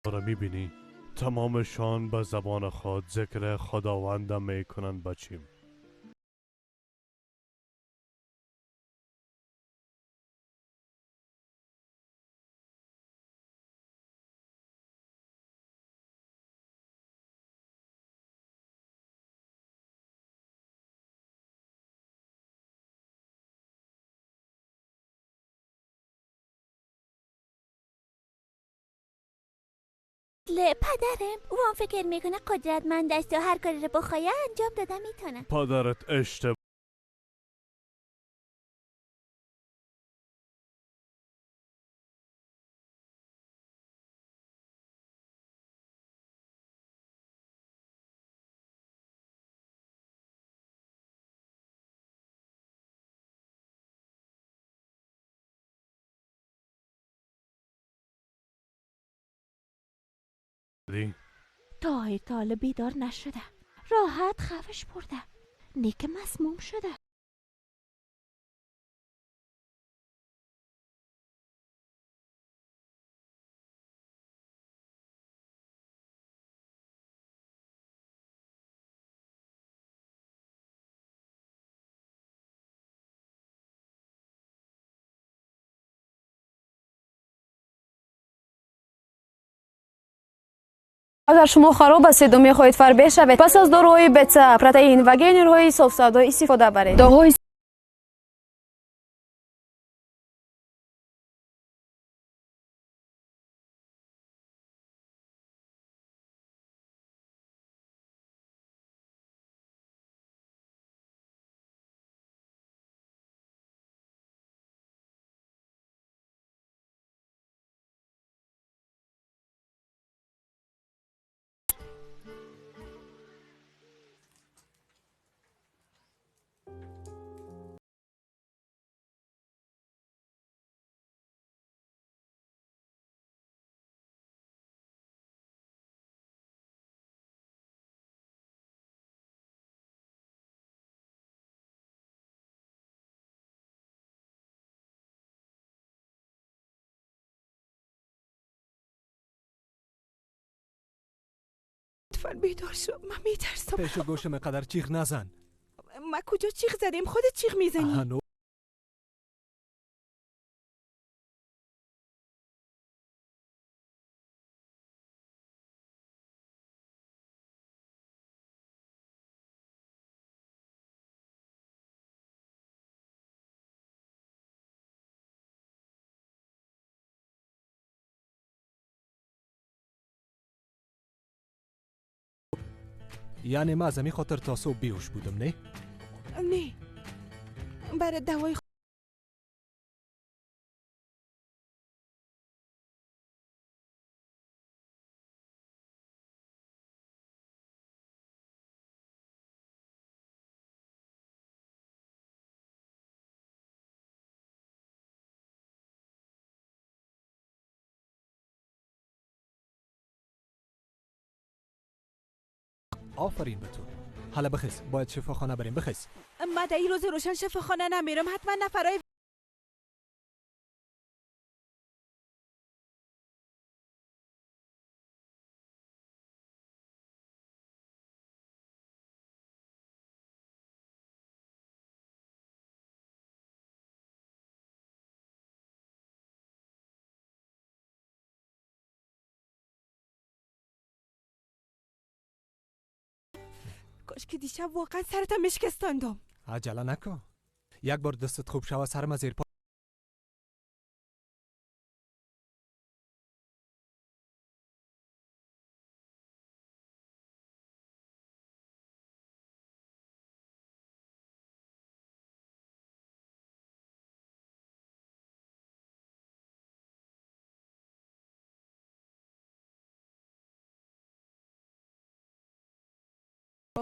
را میبینی؟ تمامشان به زبان خود ذکر خداوند میکنند بچیم. پدرم او هم فکر میکنه قدرتمند است و هر کاری رو بخواه انجام داده میتونه. پدرت اشتباه تا بیدار نشده، راحت خفش برده، نیک مسموم شده. اگر شما خراب هستید و میخواهید فربه شوید، پس از داروهای بتا، پروتئین و گینرهای صاف استفاده برید. داروهای بیدار شو، من میترسم. پیش و گوشم قدر چیغ نزن. ما کجا چیغ زدیم؟ خودت چیغ میزنی. هنو یعنی من از همین خاطر تا صبح بیهوش بودم، نه؟ نه، برای دوای آفرین به تو. حالا بخیز، باید شفاخانه بریم. بخیز. ما در این روز روشن شفاخانه نمیرم، حتما نفرای کاش که دیشب واقعا سرتم میشکستاندم. عجله نکن، یک بار دستت خوب شوه سرم زیر پا.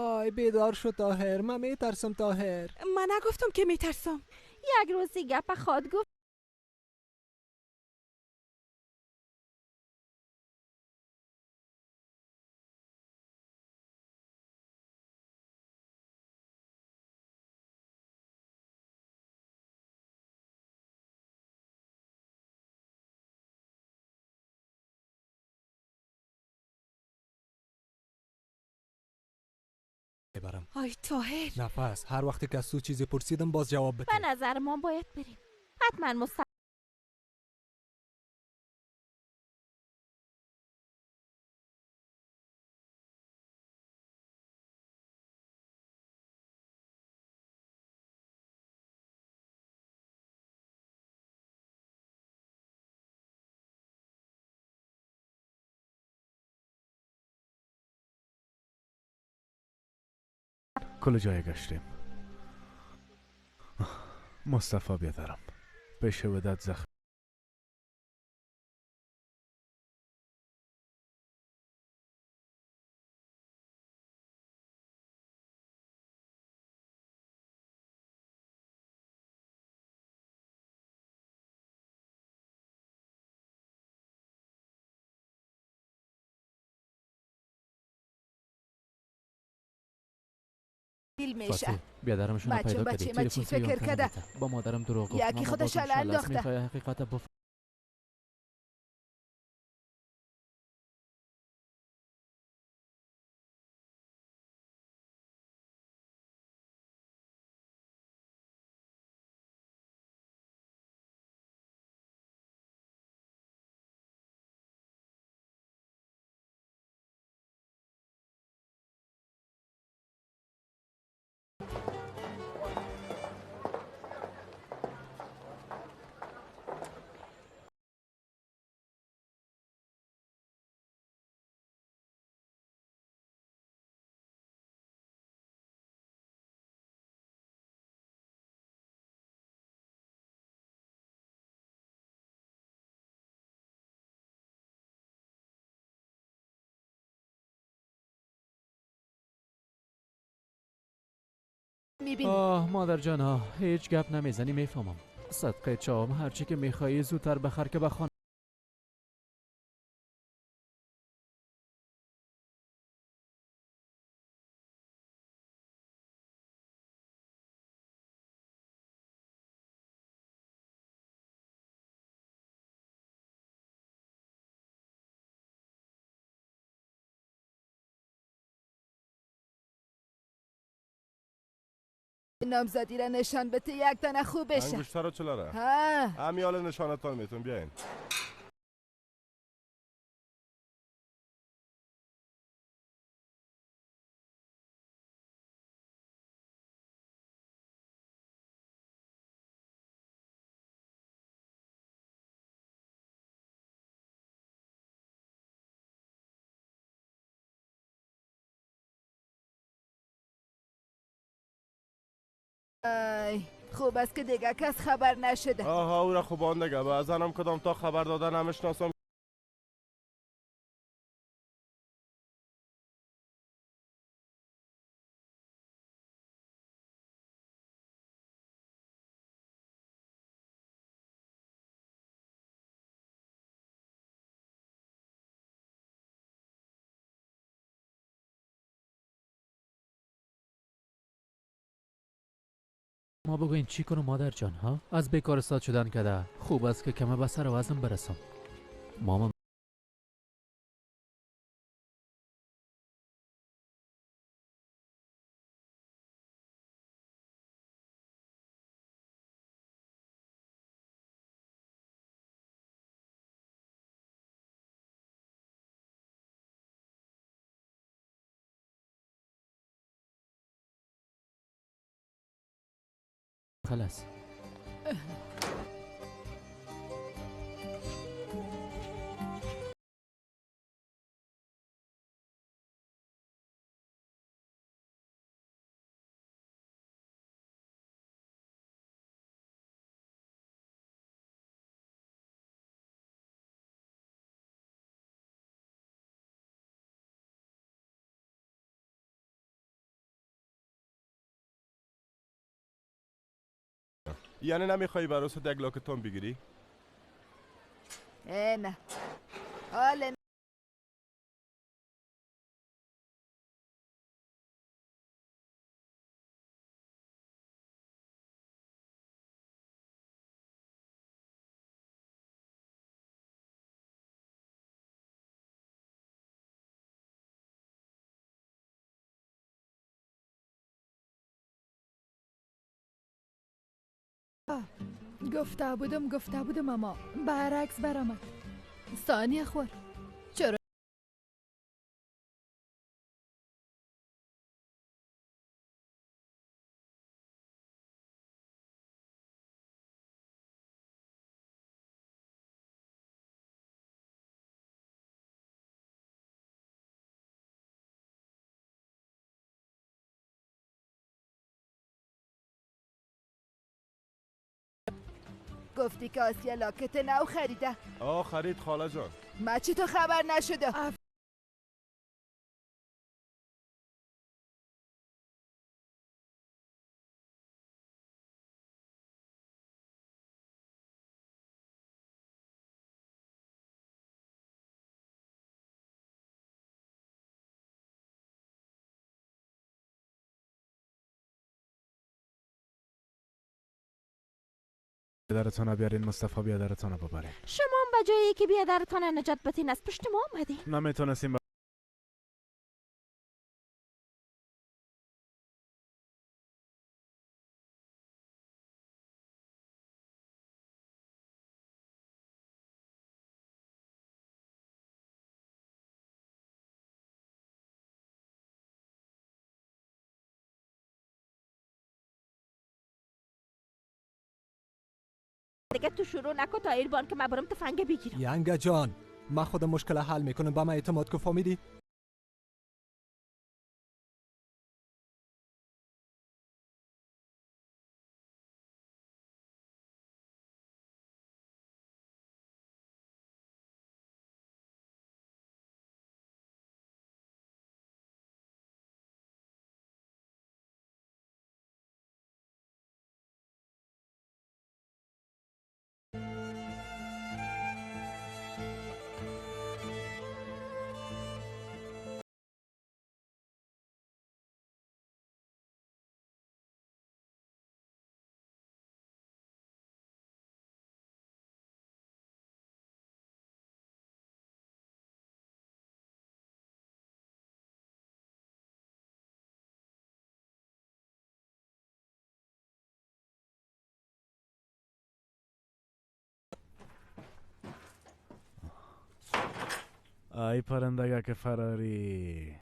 آی بیدار شو طاهر، من میترسم طاهر. من نگفتم که میترسم. یک روزی گپ خود گفت. میبرم. آی طاهر، نفس، هر وقتی که از تو چیزی پرسیدم باز جواب بده. به نظر ما باید بریم. حتما مصطفی کل جای گشتیم. مصطفی بیادرم پیش وداد زخم میشه. بیادرمشون رو بچه، پیدا بچه، کردی. من چی تلفن فکر سیاه کرده؟ با مادرم دروغ گفت. یکی ماما خودش باز الان انشالله است. انداخته. میخوای حقیقت بف میبینی. آه مادر جان، آه هیچ گپ نمیزنی، میفهمم. صدقه چام، هرچی که میخوایی زودتر بخر که بخوان. نامزدی را نشان بده، یک دانه خوب بشه. انگشتر رو چلاره. ها. همیال نشانتان میتون بیاین. ای، خوب است که دیگه کس خبر نشده. آها، او را خوبان دیگه به زنم کدام تا خبر دادن نمیشناسم. ما بگوین چی کنم مادر جان؟ ها، از بیکار استاد شدن کده خوب است که کمه به سر وزن برسم. ماما خلاص. یعنی نمیخوای برای یک لاکتون بگیری؟ نه حالا. گفته بودم اما برعکس برآمد. ثانیه خور چرا گفتی که آسیا لاکت نو خریده؟ آه خرید خاله جان. ما چی تو خبر نشده؟ بیادرتان بیارین مصطفی بیادرتان ببرین. شما هم به جایی که بیادرتان نجات بتین از پشت ما آمدین. نمیتونستیم. دیگه تو شروع نکن تا ایربان که من برم تفنگ بگیرم. ینگه جان من خودم مشکل حل میکنم، با من اعتماد کن. فهمیدی؟ ای پرندگک که فراری.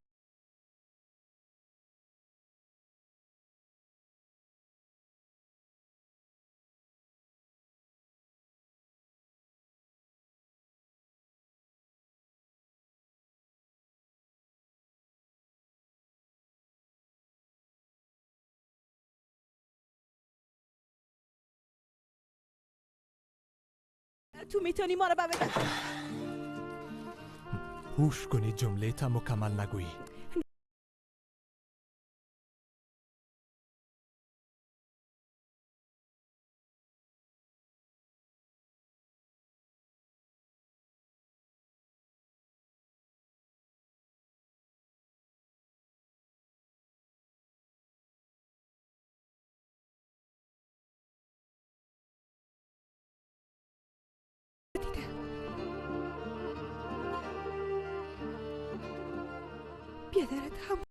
تو میتونی ما رو ببری. هوش کنی جمله تا مکمل نگویی. بیادرت هم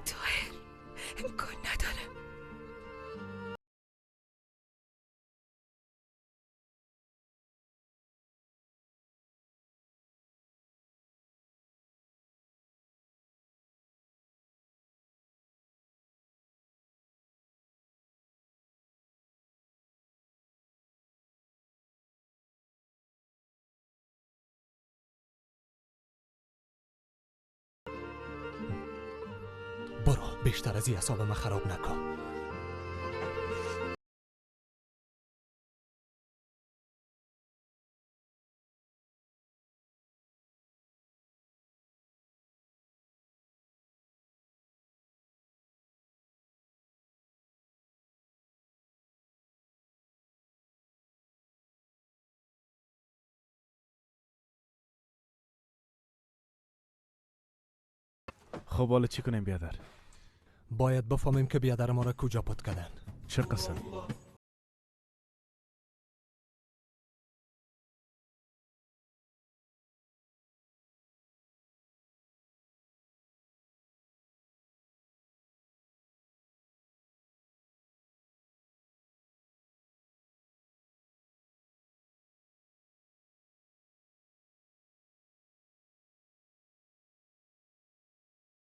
طاهر امکان نداره. برو بیشتر از این اعصاب من خراب نکن. خب حالا چی کنیم بیادر؟ باید بفهمیم که بیادر ما را کجا پت کردن. چه قسم؟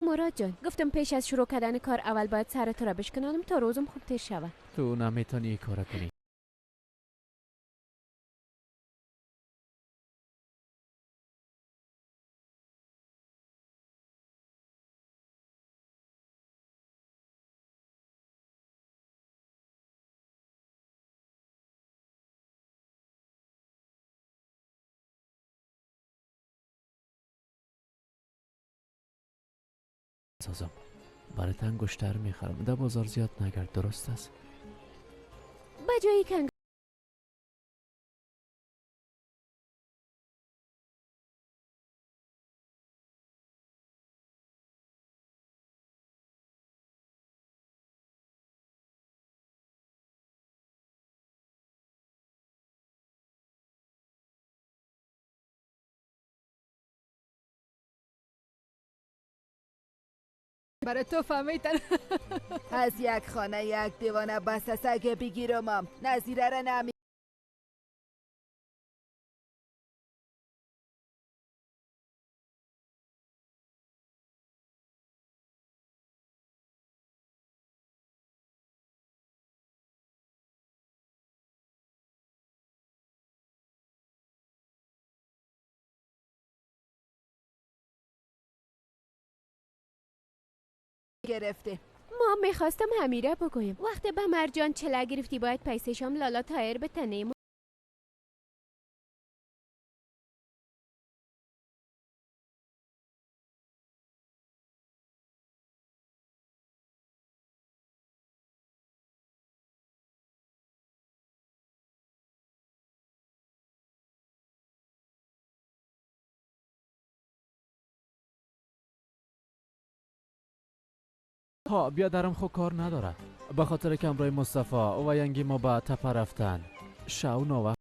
مراد جان، گفتم پیش از شروع کردن کار اول باید سر تو را بشکنانم تا روزم خوب تیر شود. تو نمیتونی این کار کنی. سازم برای انگشتر میخرم. در بازار زیاد نگرد، درست است؟ به جایی که برای تو فهمیدن. از یک خانه یک دیوانه بس است اگه بگیرمم نظیره را نمی گرفته. ما میخواستم همیره بگویم وقتی به مرجان چله گرفتی باید پیسه شام لالا تایر به تنه. ها بیادرم خو کار نداره، به خاطر که همراه مصطفی و ینگی ما به تپه رفتن. شو نوه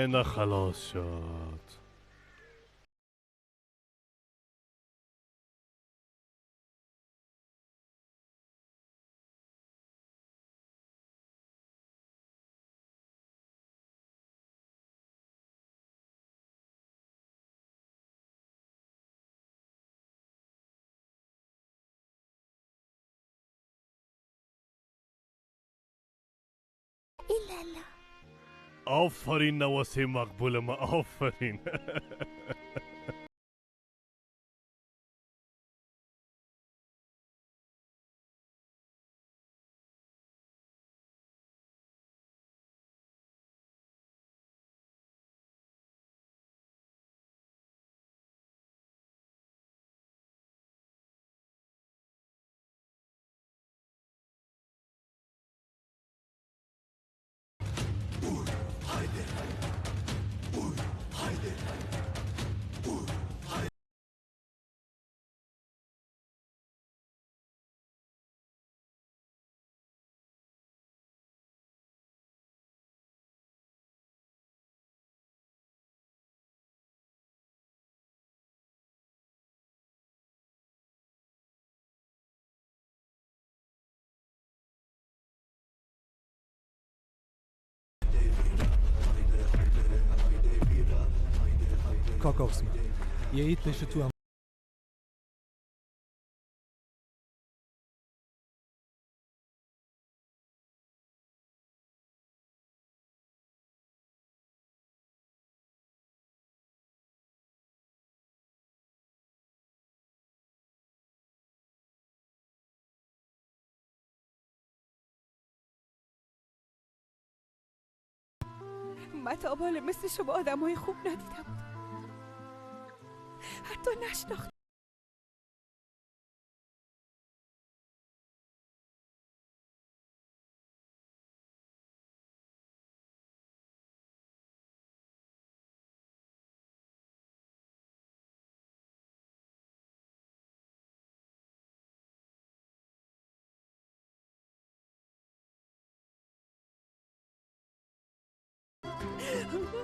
نه خلاص شد. ایلالا. آفرین نواسی مقبول ما، آفرین. کاکا عثمان یه ایت پیش تو هم من تا حالا مثل شما آدمای خوب ندیدم، حتی نشناختم.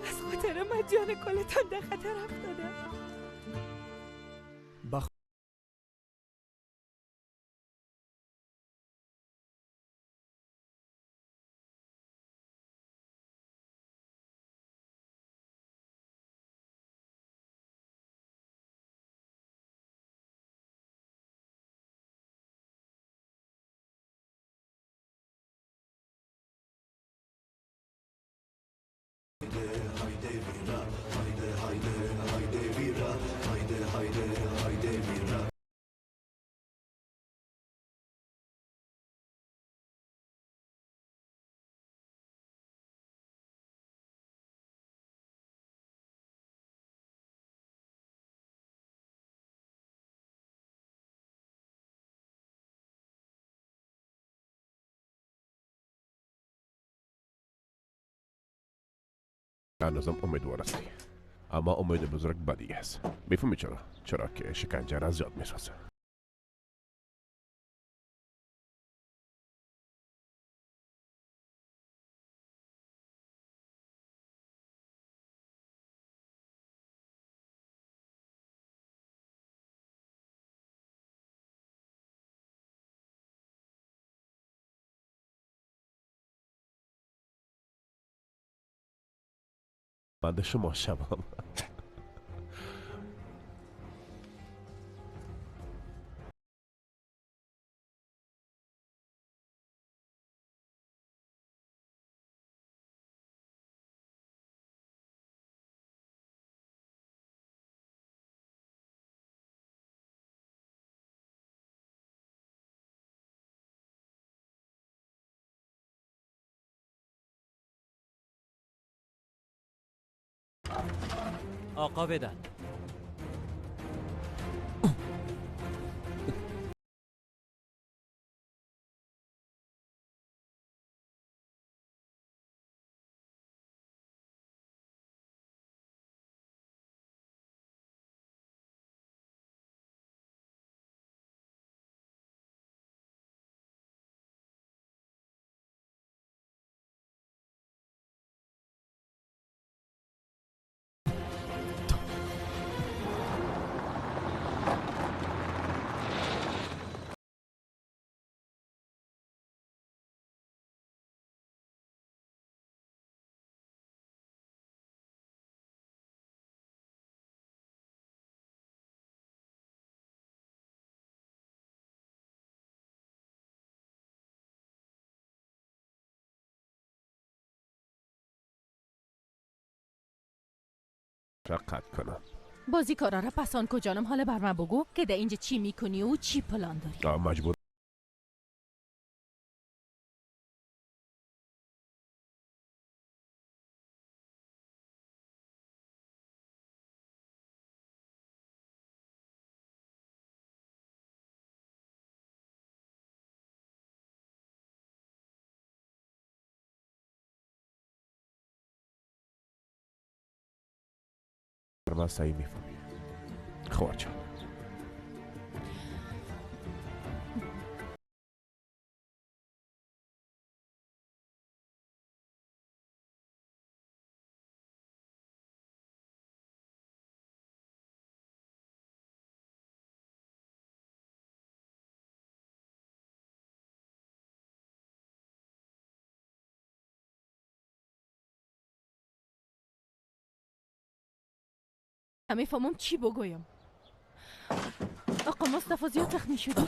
از خاطر من جان کلتان در خطر افتاده. هنوزم امیدوار هستی، اما امید بزرگ بدی است. میفهمی چرا؟ چرا که شکنجه را زیاد میسازه. بنده شما شوم. آقا بدن. قطع کنم. بازیکارا را پسان کجانم. حالا بر من بگو که در اینجا چی میکنی و چی پلان داری؟ مجبور من صحیح میفهمی خواهر جان. نمیفهمم چی بگویم. آقا مصطفی زیاد زخمی شدی.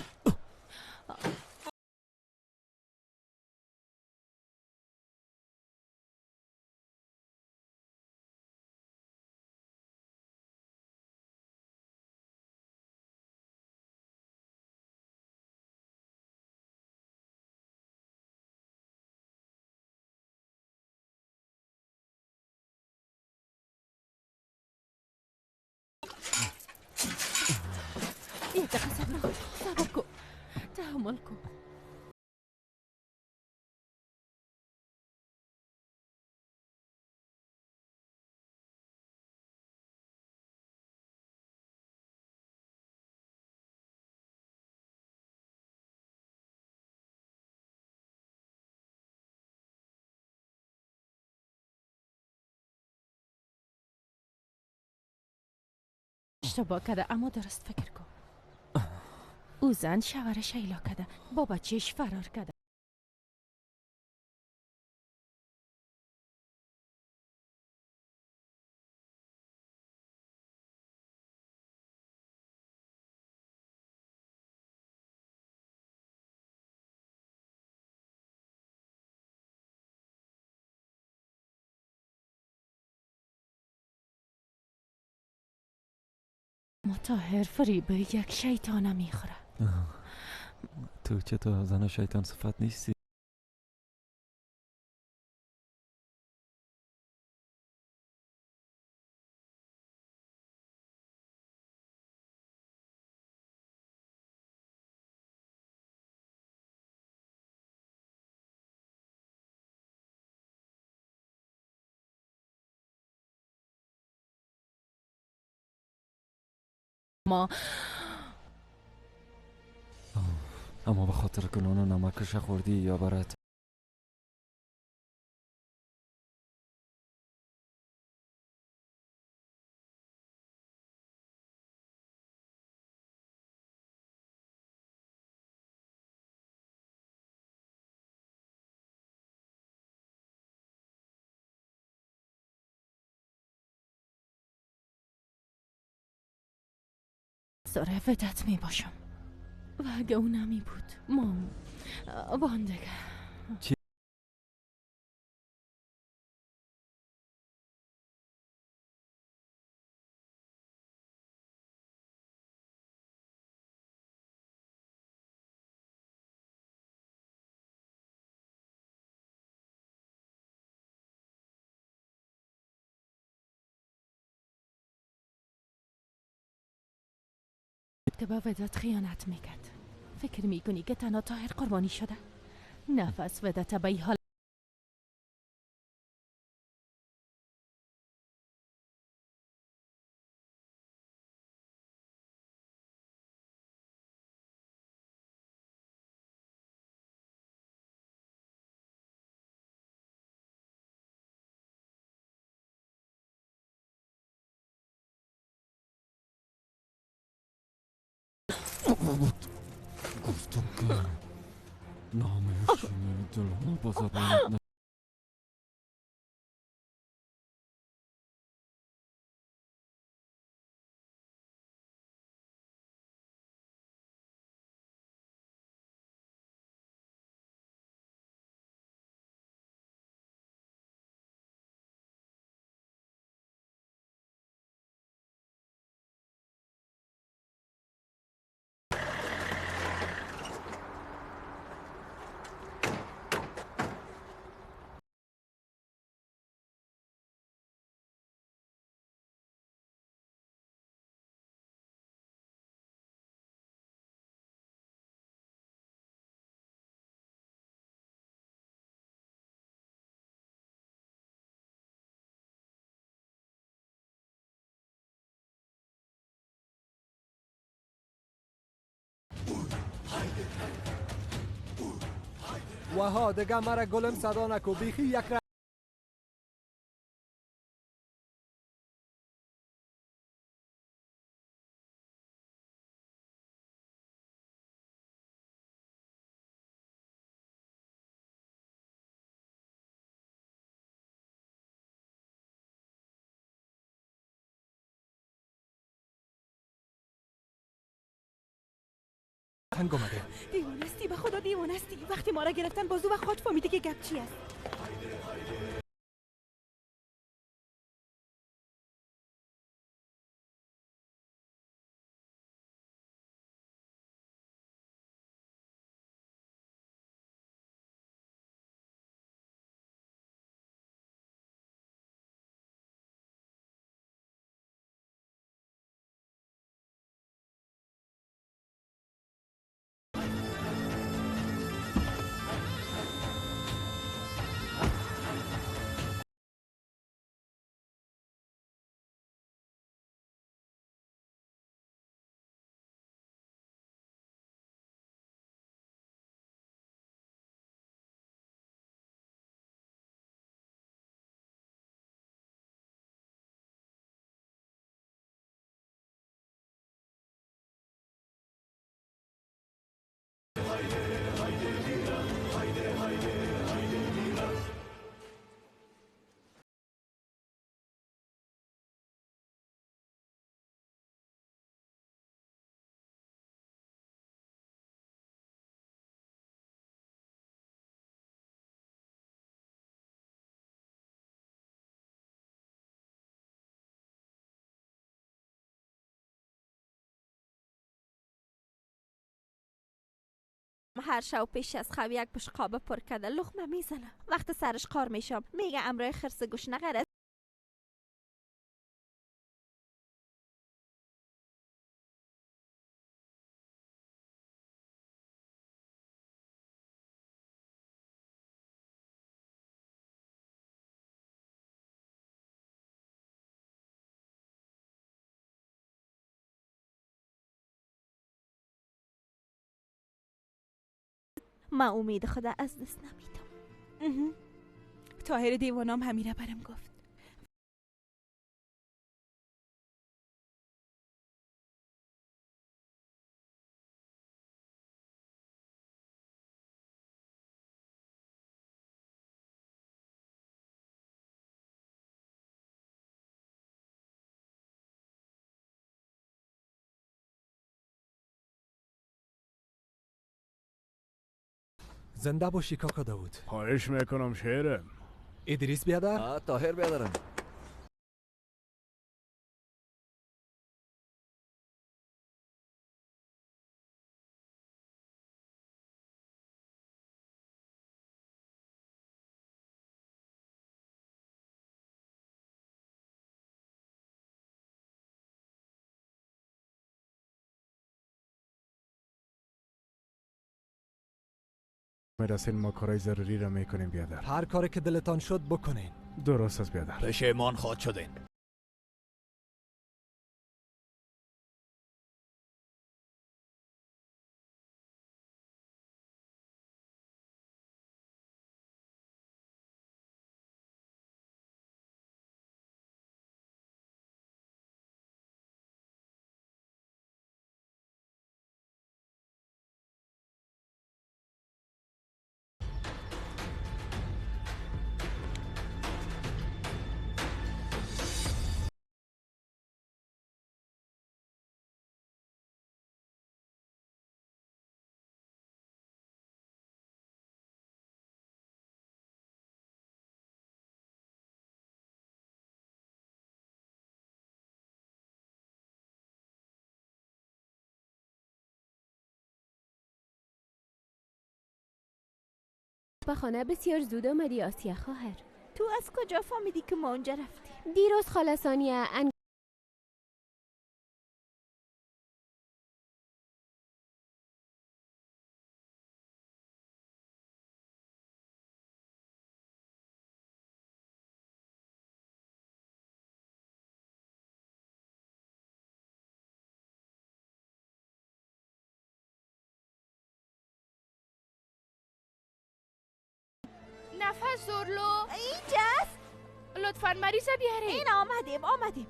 یک دقیقه صبر کن، صبر کن، تحمل کن. اشتباه کرده، اما درست فکر کن. او زن شوهرش ایلا کرده، با بچهش فرار کرده. طاهر فریب یک شیطانه میخوره. تو چطور زن شیطان صفت نیستی؟ ما اما به خاطر کنون و نمکش خوردی یا برات سره ودت می باشم و اگه او نمی بود مام باندگه چی؟ که به ودت خیانت میکرد. فکر میکنی که تنها طاهر قربانی شده؟ نفس ودت به این حال گفتم که نام شیرین دلم با زبانت وها دیگه مرا گلم صدا نکو، بیخی یک را تنگ آمده. دیوانه استی، به خدا دیوانه استی. وقتی ما را گرفتن بازو و خود فهمیده که گپ چی است. هر شب پیش از خواب یک بشقاب پر کرده لقمه میزنه. وقت سرش قار میشم میگه امرای خرس گوش نغره. ما امید خدا از دست نمیدم. طاهر دیوانام همیره برم گفت. زنده باشی کاکا داود. خواهش میکنم شیرم. ادریس بیادر؟ طاهر بیادرم. میرسین ما کارای ضروری را میکنیم بیادر. هر کاری که دلتان شد بکنین. درست است بیادر. پشیمان خواهد شدین. به خانه بسیار زود آمدی آسیه خواهر. تو از کجا فهمیدی که ما اونجا رفتیم؟ دیروز خاله ثانیه نفس زورلو اینجاست. لطفاً مریض بیاره. این آمدیم آمدیم.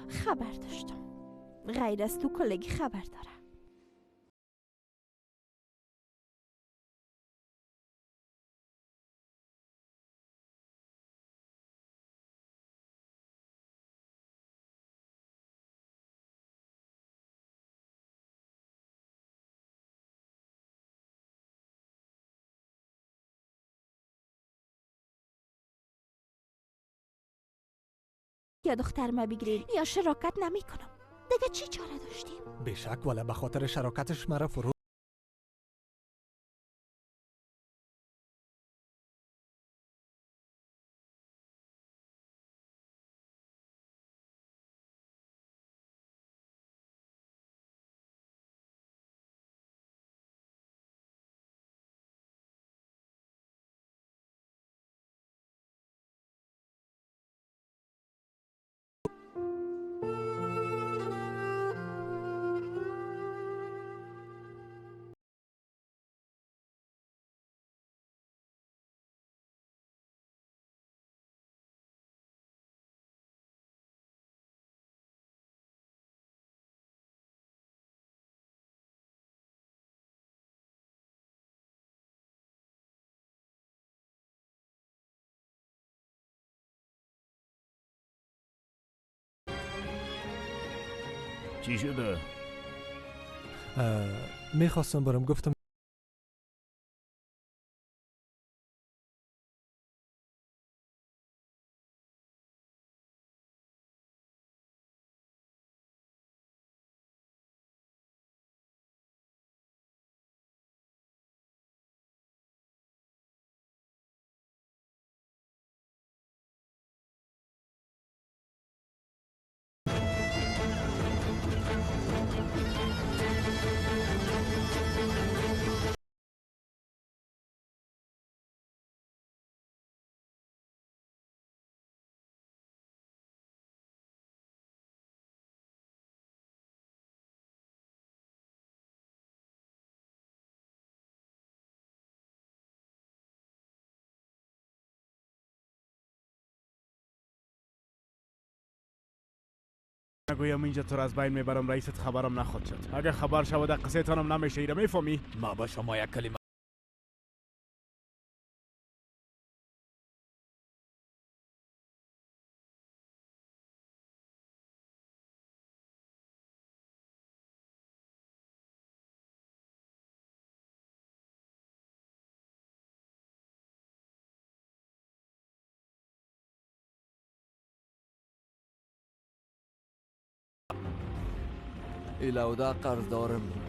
خبر داشتم. غیر از تو کلگی خبر دارم. یا دختر ما بگیرین یا شراکت نمی کنم. دیگه چی چاره داشتیم؟ بیشک ولی به خاطر شراکتش مرا فرو چی شده؟ میخواستم برم، گفتم نگویم اینجا تو را از بین میبرم، رئیست خبرم نخواد شد. اگر خبر شود قصه تانم نمیشه، ایره میفهمی؟ ما با شما یک کلمه ایلاودا قرضدارم بود.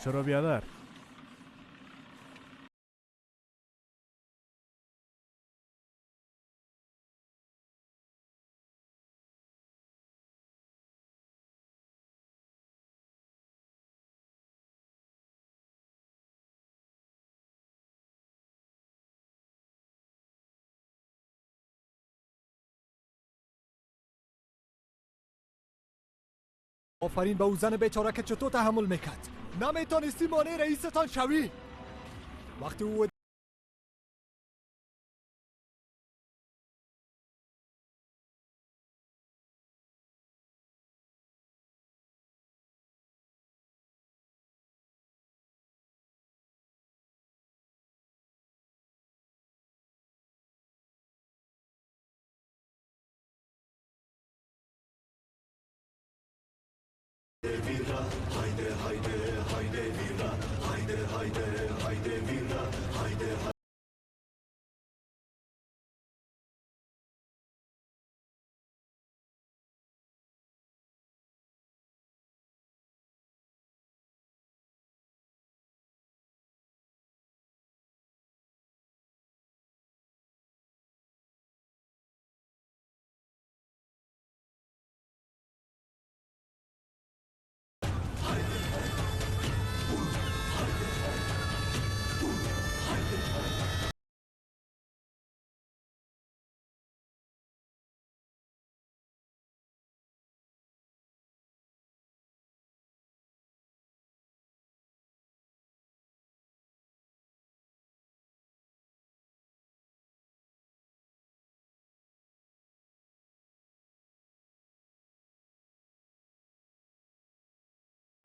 چرا بیادر؟ آفرین به او زن بیچاره که چطور تحمل میکرد. نمیتونستی مانع رئیستان شوی. وقتی او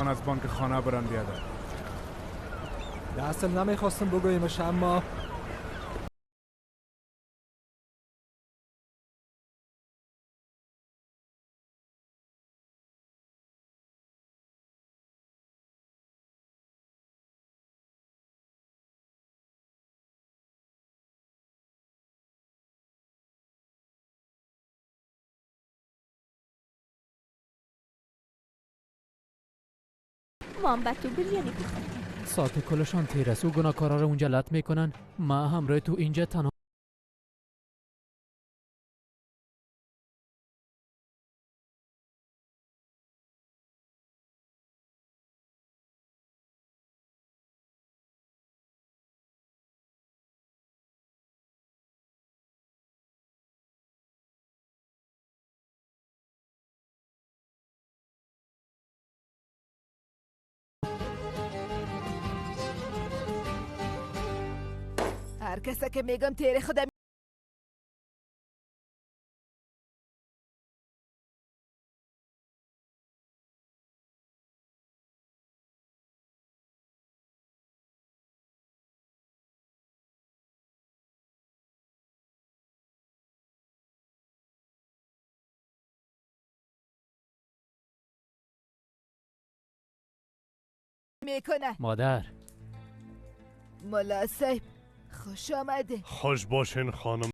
از بانک خانه بران بیادر. در اصل نمیخواستم بگویمش، اما مام به تو بریانی پخته. ساعت کلشان تیر است. او گناهکارا رو اونجا لط میکنن، ما همراه تو اینجا تنها. هر کسا که میگم تیر خودم میکنه. مادر. ملا صاحب خوش آمده. خوش باشین خانم.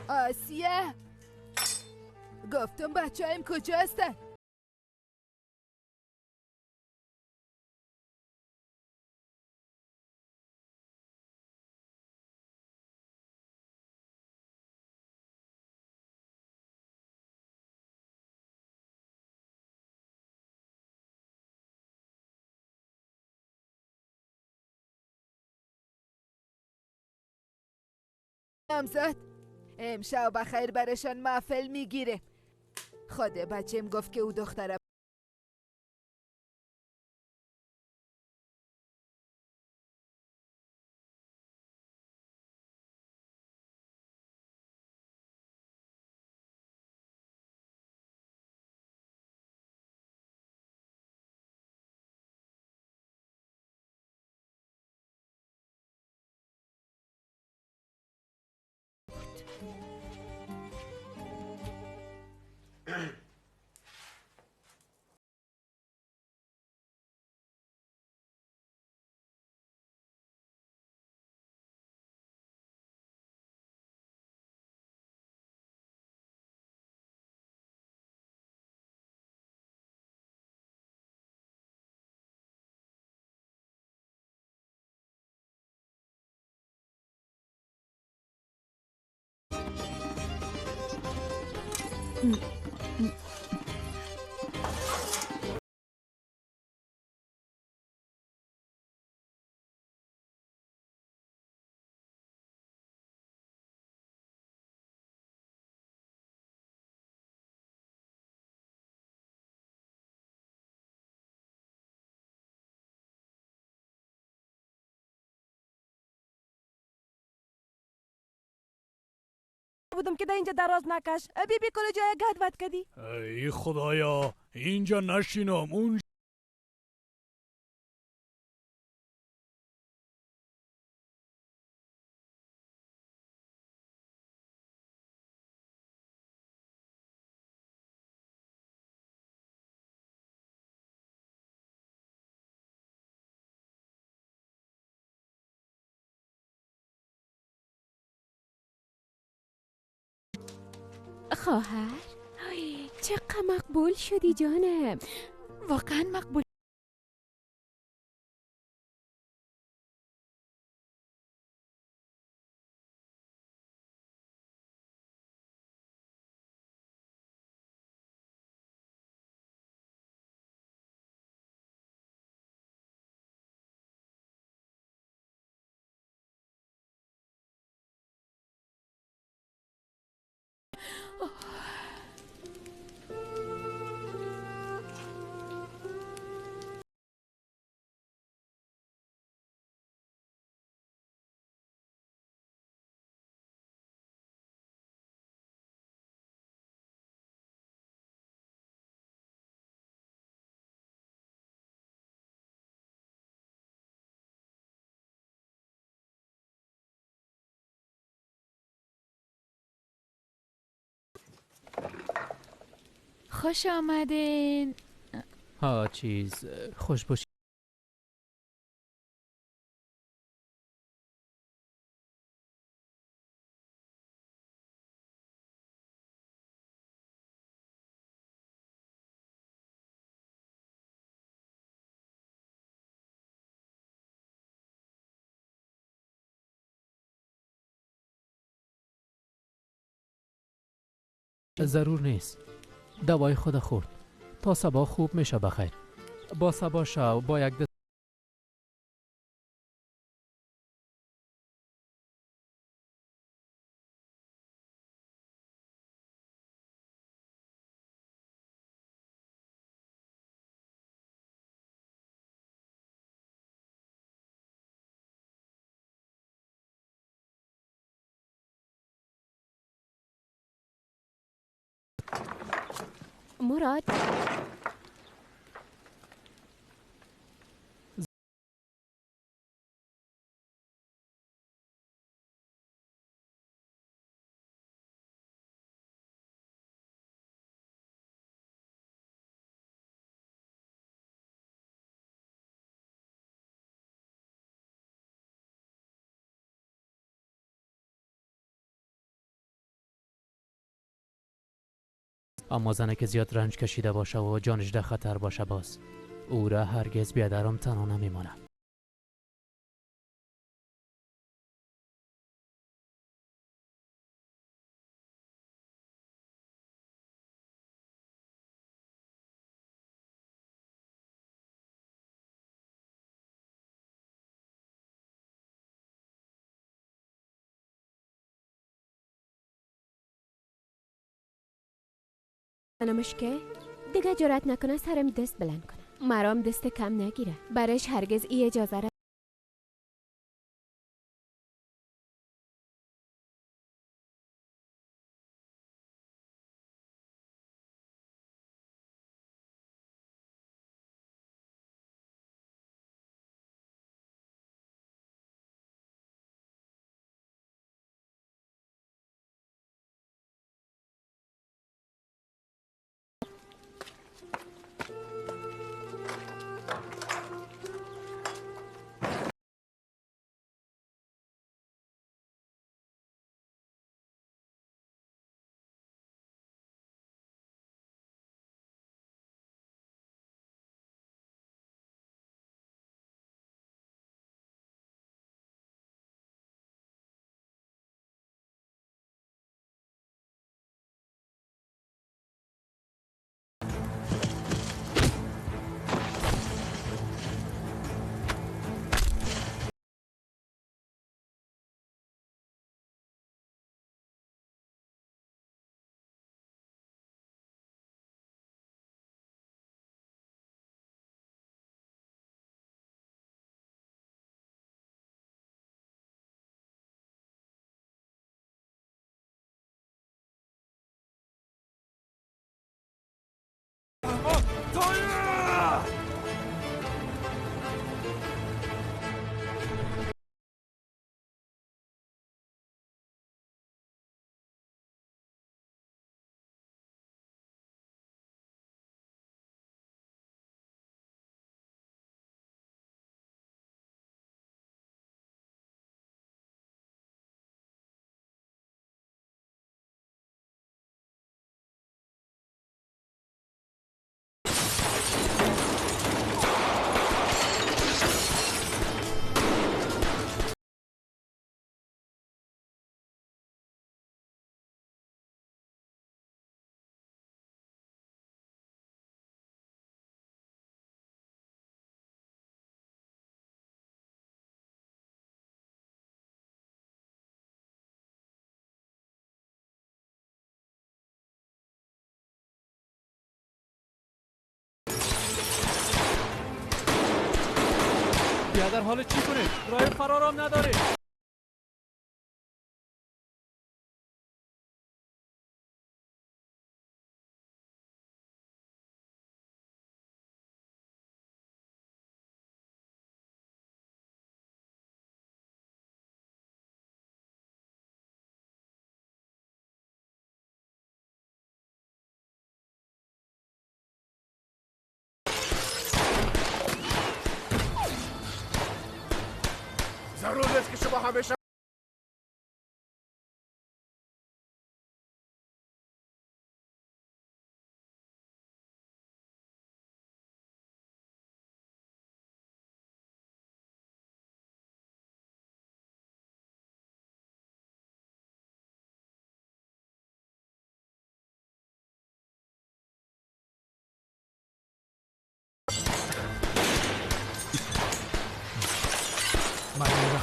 آسیه، گفتم بچه هایم کجا هستن؟ نامزد امشب بخیر برشان محفل میگیره. خود بچم گفت که او دختره بودم که در اینجا دراز نکش. بی بی کل جای گد ود کدی. ای خدایا اینجا نشینم اون. خواهر چقدر مقبول شدی جانم. واقعا مقبول. خوش آمدین. ها چیز خوش باشی. ضرور نیست. دوای خود خورد. تا صبح خوب میشه بخیر. با صبح شو با یک دست مراد اما زنه که زیاد رنج کشیده باشه و جانش در خطر باشه باز او را هرگز بیادرم تنها نمیمانه. منمش که دیگه جرات نکنه سرم دست بلند کنه، مرام دست کم نگیره، برش هرگز ای اجازه را بیادر حال چی کنید؟ راه فرارم ندارید. Зарур нест ки шумо ҳамеша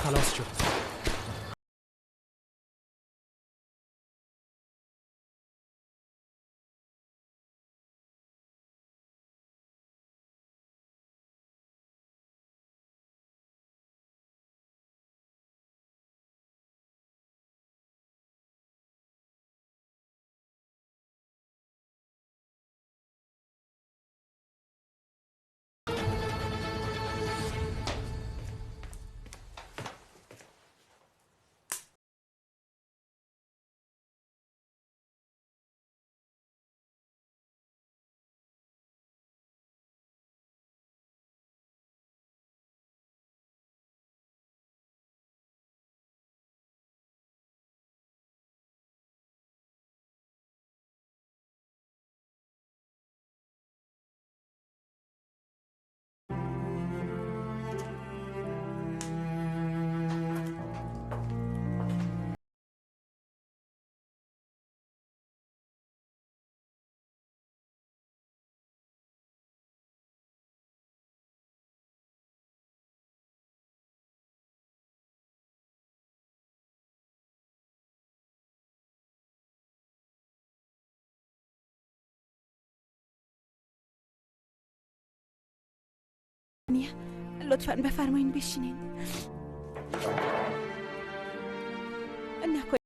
خلاص شد. لطفاً بفرمایین بشینین. نکنید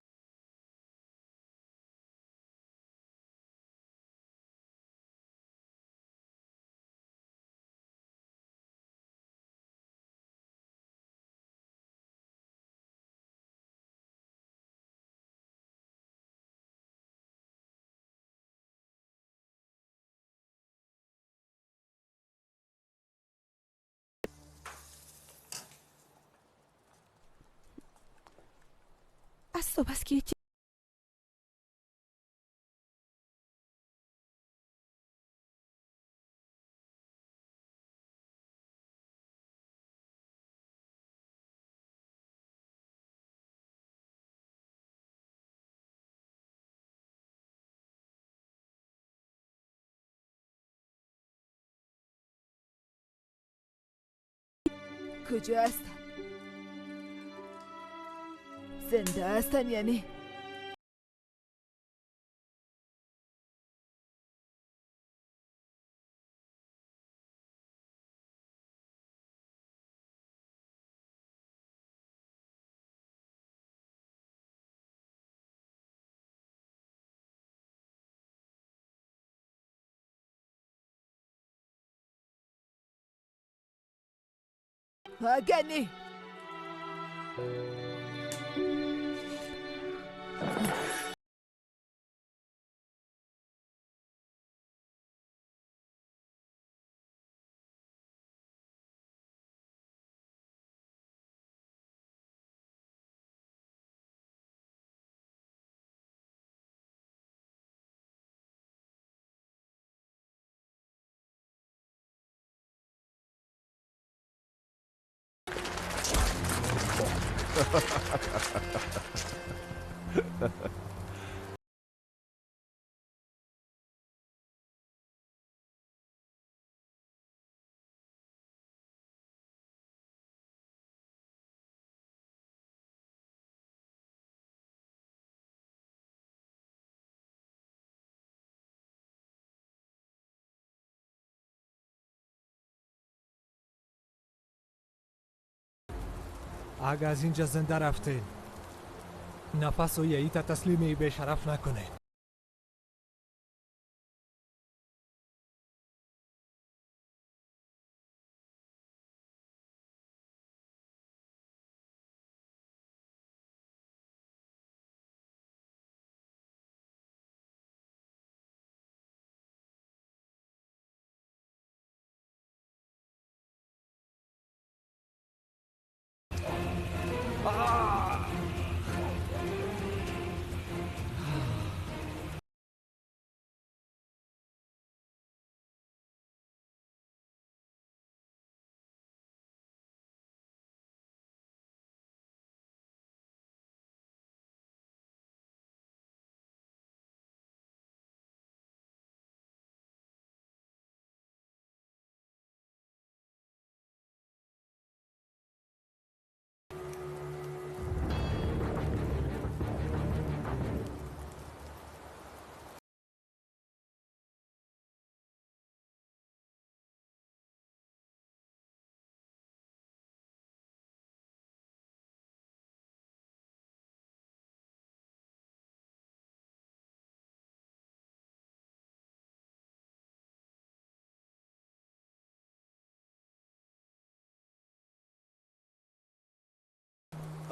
از صبح است که کجا هستن؟ زنده هستن یعنی؟ گنی اگه از اینجا زنده رفتین نفس و یعیت تسلیمی به شرف نکنین.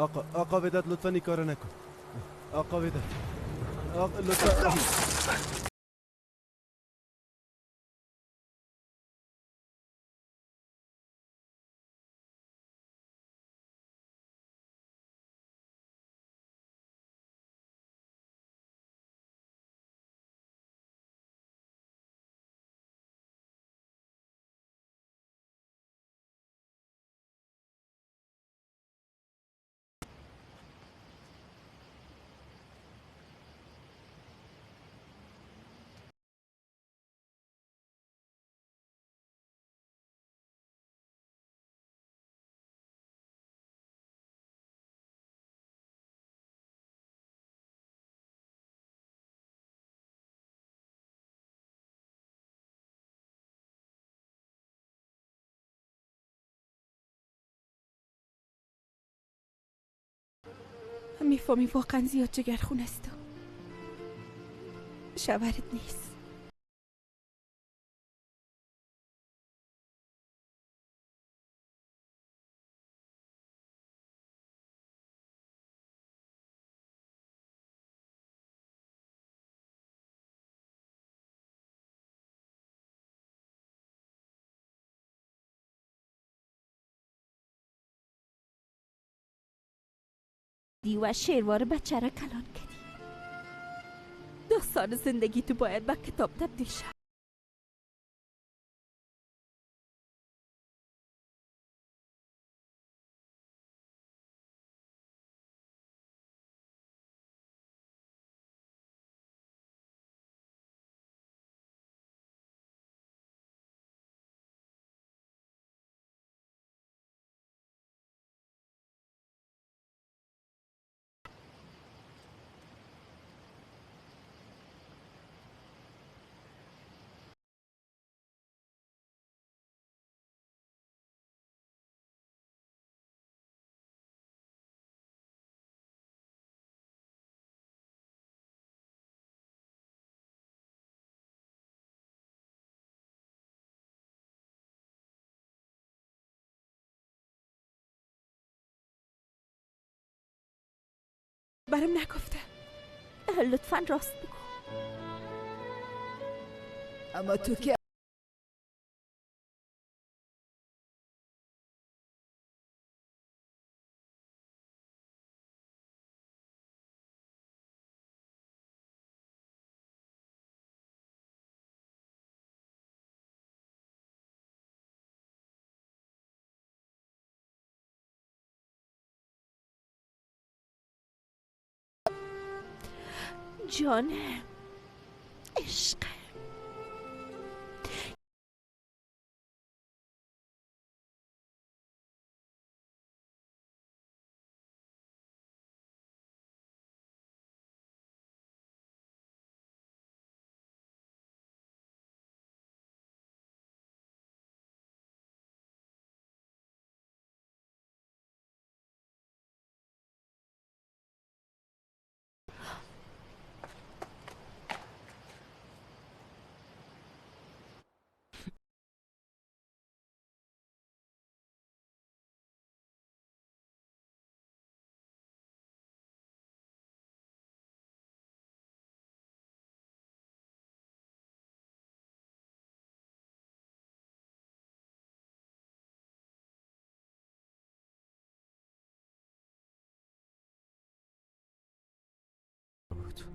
آقا وداد لطفا این کارو نکن. آقا وداد، آقا لطفا. میفهمی واقعا زیاد جگرخون است. شوهرت نیست. و شیروار بچه را کلان کردی. داستان زندگی تو باید به کتاب تبدیل شد. برام نگفته. لطفا راست بگو. اما تو که جان عشق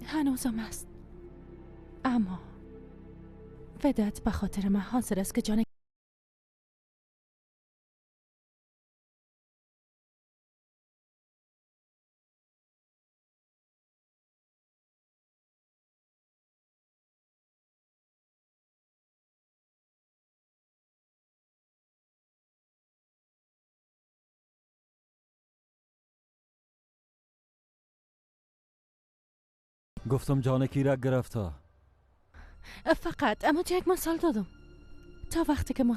هنوزم است، اما وداد به خاطر من حاضر است که جان گفتم جان کی را گرفته؟ فقط اما تو یک مثال دادم تا وقتی که ما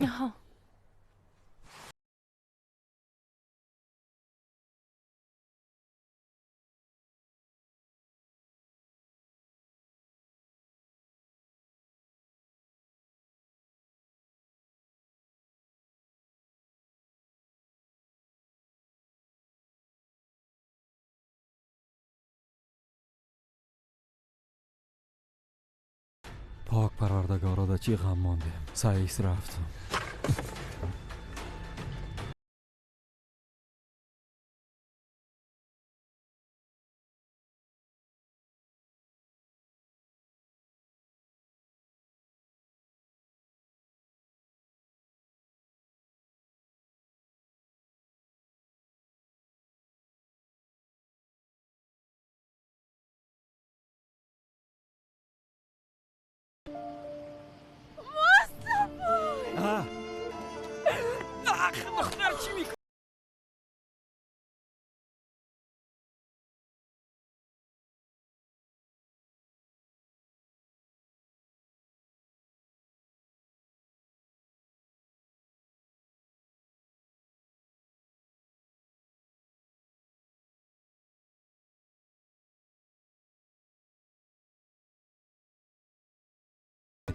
ها. پاک پروردگارا در چی غم ماندیم. سعیس رفتم.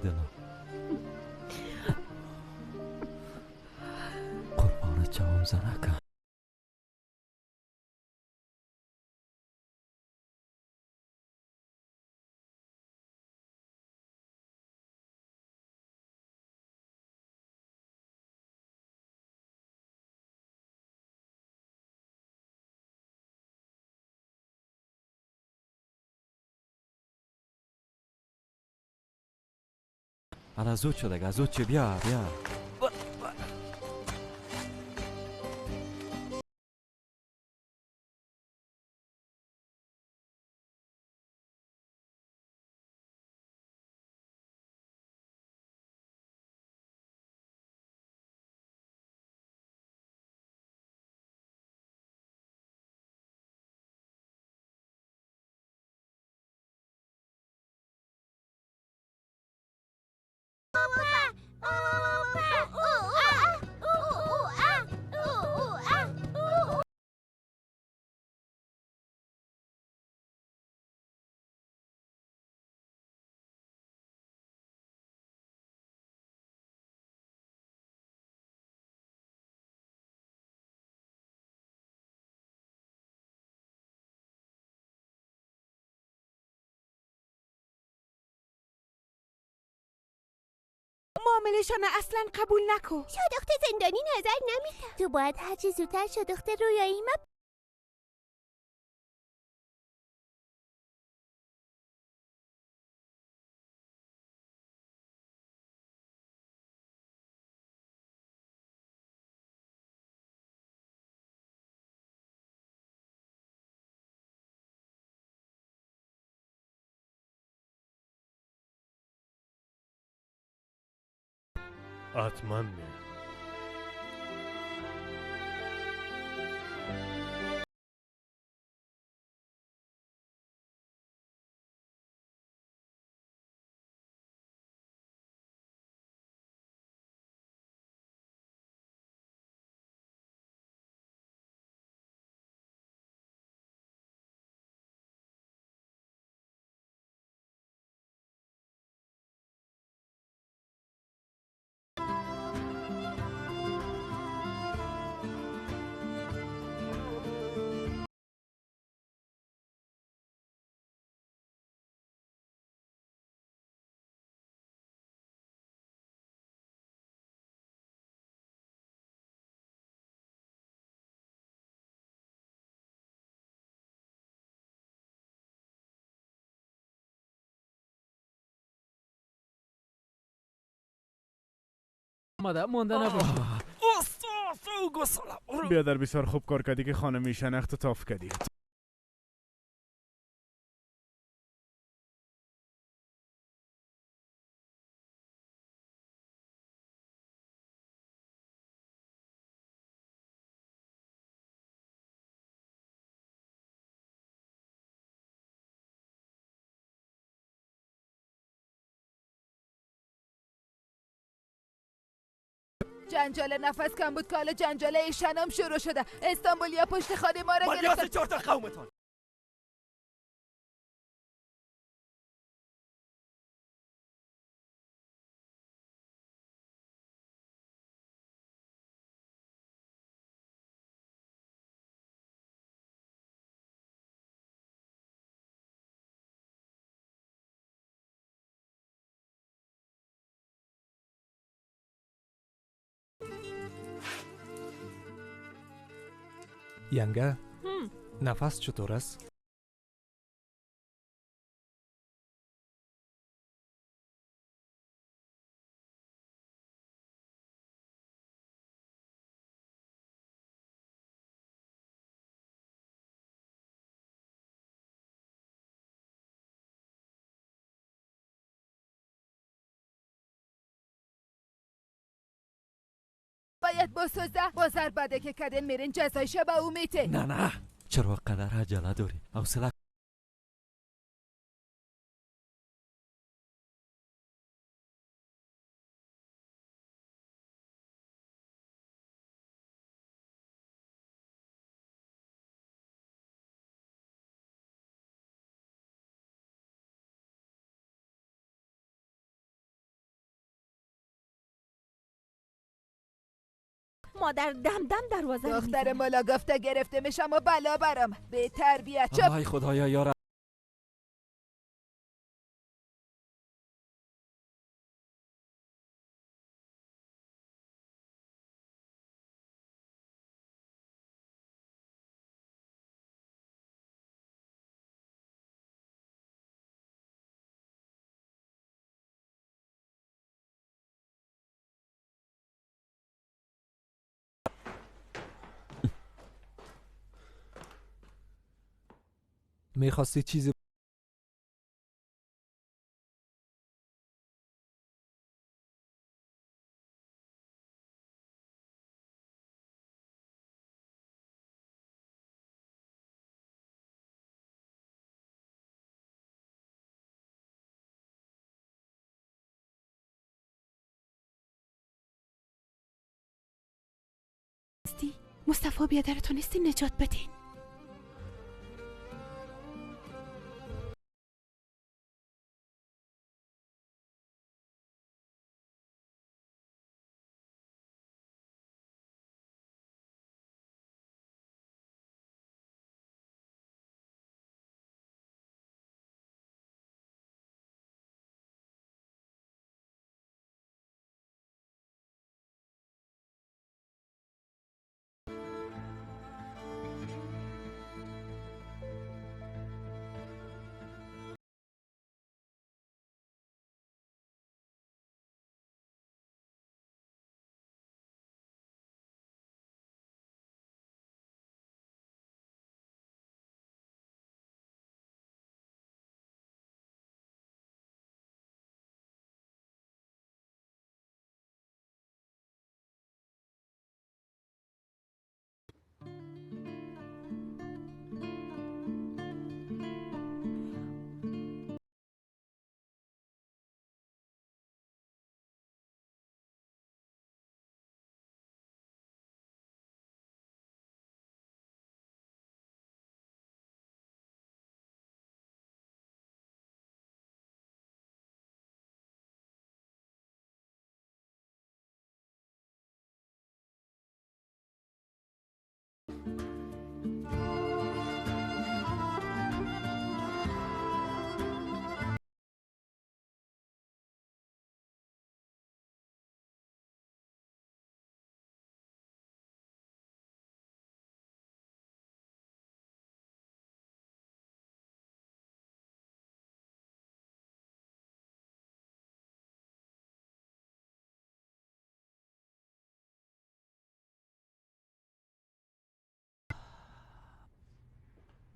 دلم قربانت شوم زنکم. الان زود شد اگه زود چه بیا بیا. معاملشان اصلا قبول نکن. شادخت زندانی نظر نمیده. تو باید هرچی زودتر شادخت رویایی ما حتما میام. مانده نباشه. بیادر بسیار خوب کار کردی که خانمی شناخت تاف کردی. جنجال نفس کم بود که حالا جنجال ایشانم شروع شده. استانبولیا پشت خانه ما را گرفتن. چهار تا قومتان. ینگه، نفس چطور است؟ باید بسوزه بازر بده که کدن میرین جزایشه به او میته. نه نه، چرا قدر عجله داری؟ حوصله مادر دم دم دروازه رو دختر مالا گفته گرفته میشم و بلا برم به تربیت چپ. آی خدایا یارا. میخواستی چیزی مصطفی بیادر تونستی نجات بدین.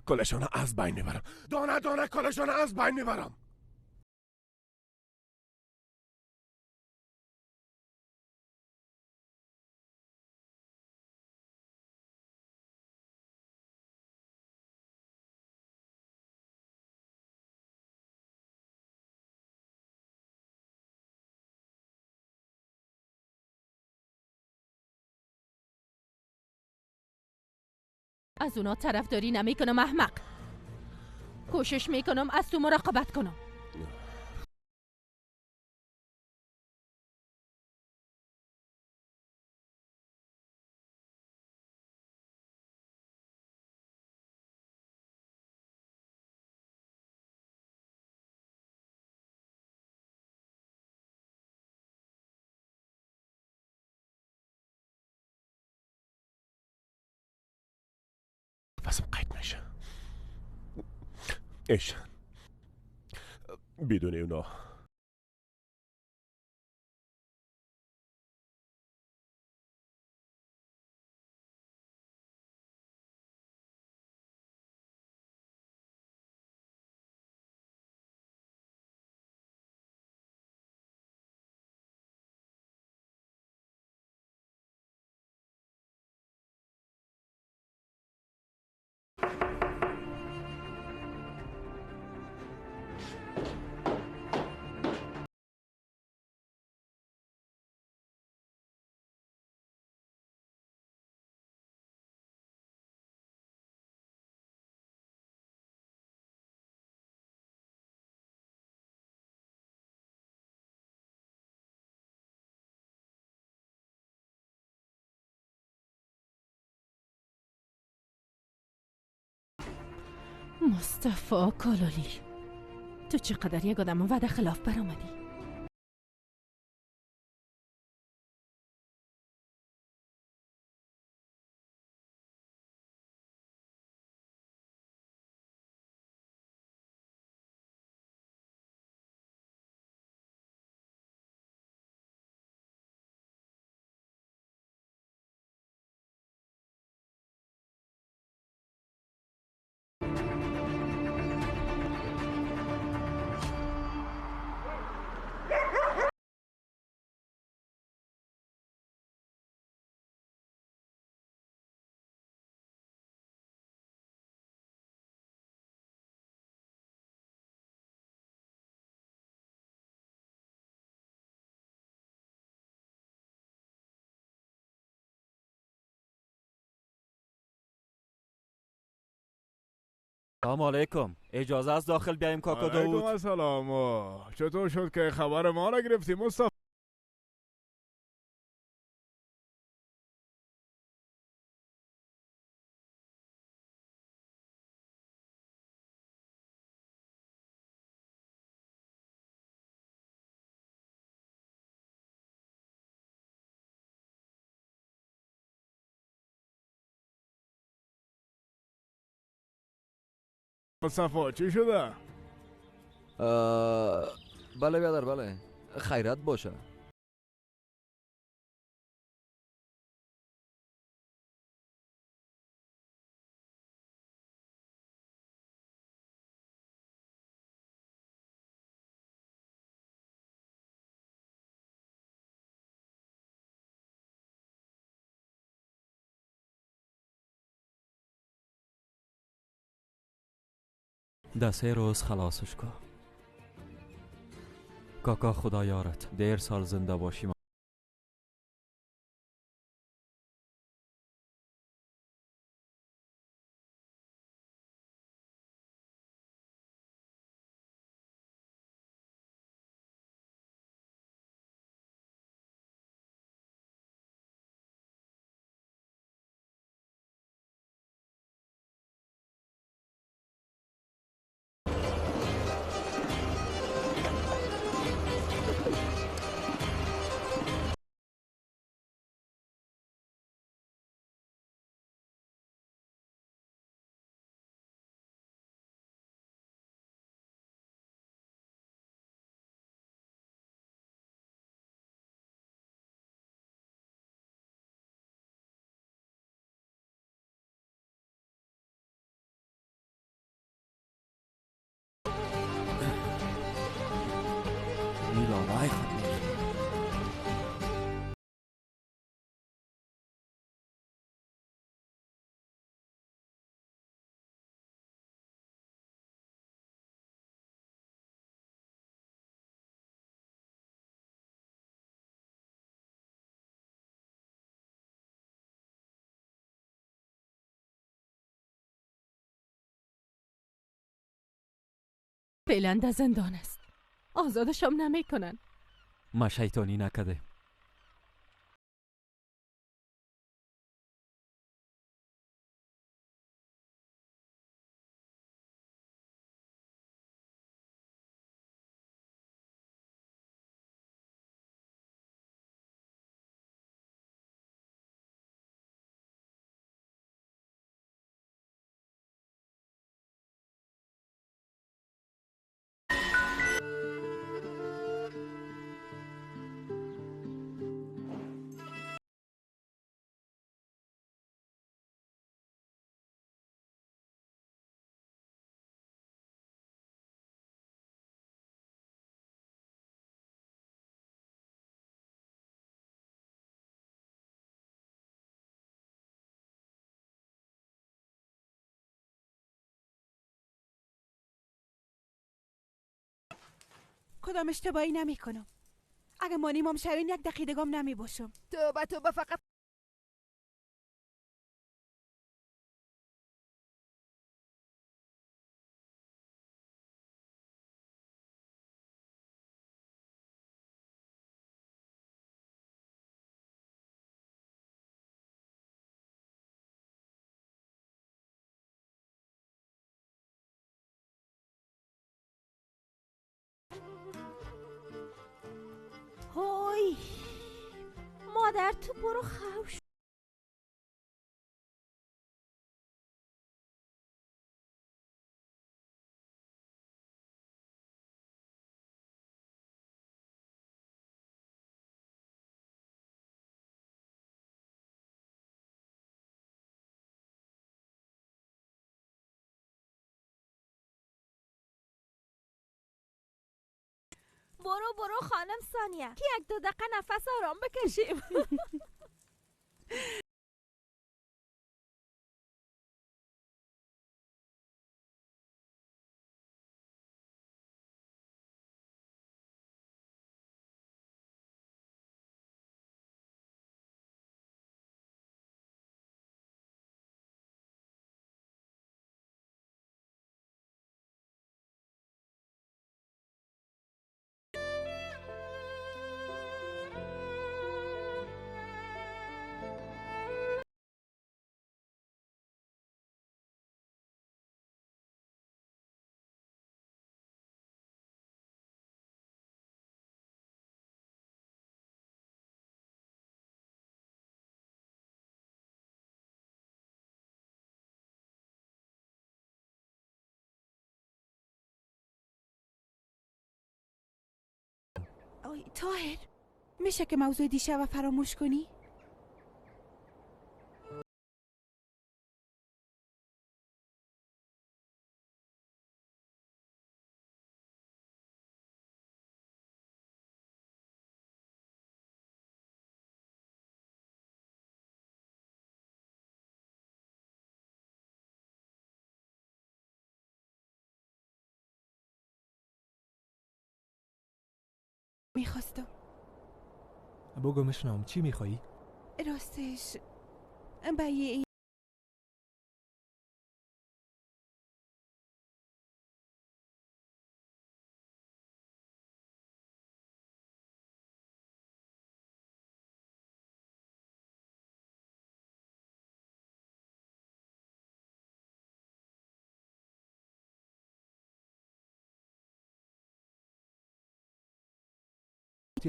کلشان از بین میبرم. دانه دانه کلشان از بین میبرم. از اونا طرفداری نمیکنم احمق. کوشش میکنم از تو مراقبت کنم. نفسم قید میشه. ایشان بدون اونا مصطفی کلالی، تو چقدر یک آدم وعده خلاف برآمدی. سلام علیکم، اجازه است داخل بیایم کاکا داوود؟ علیکم السلام. چطور شد که خبر ما را گرفتی مصطفی؟ مصطفی چی شده؟ بله بیادر، بله خیرت باشه. ده 3 روز خلاصش کن کاکا، خدا یارت، دیر سال زنده باشی. فعلا در زندان است. آزادشم نمیکنن. ما شیطانی نکردیم. کدام اشتباهی نمی کنم. اگه مانیمم شوین یک دقیقه گم نمی باشم. توبه توبه، فقط های مادر تو برو خوش. برو برو خانم ثانیه که یک دو دقیقه نفس آرام بکشیم. آی طاهر، میشه که موضوع دیشب فراموش کنی؟ میخواستم. بگو میشنم، چی میخوایی؟ راستش به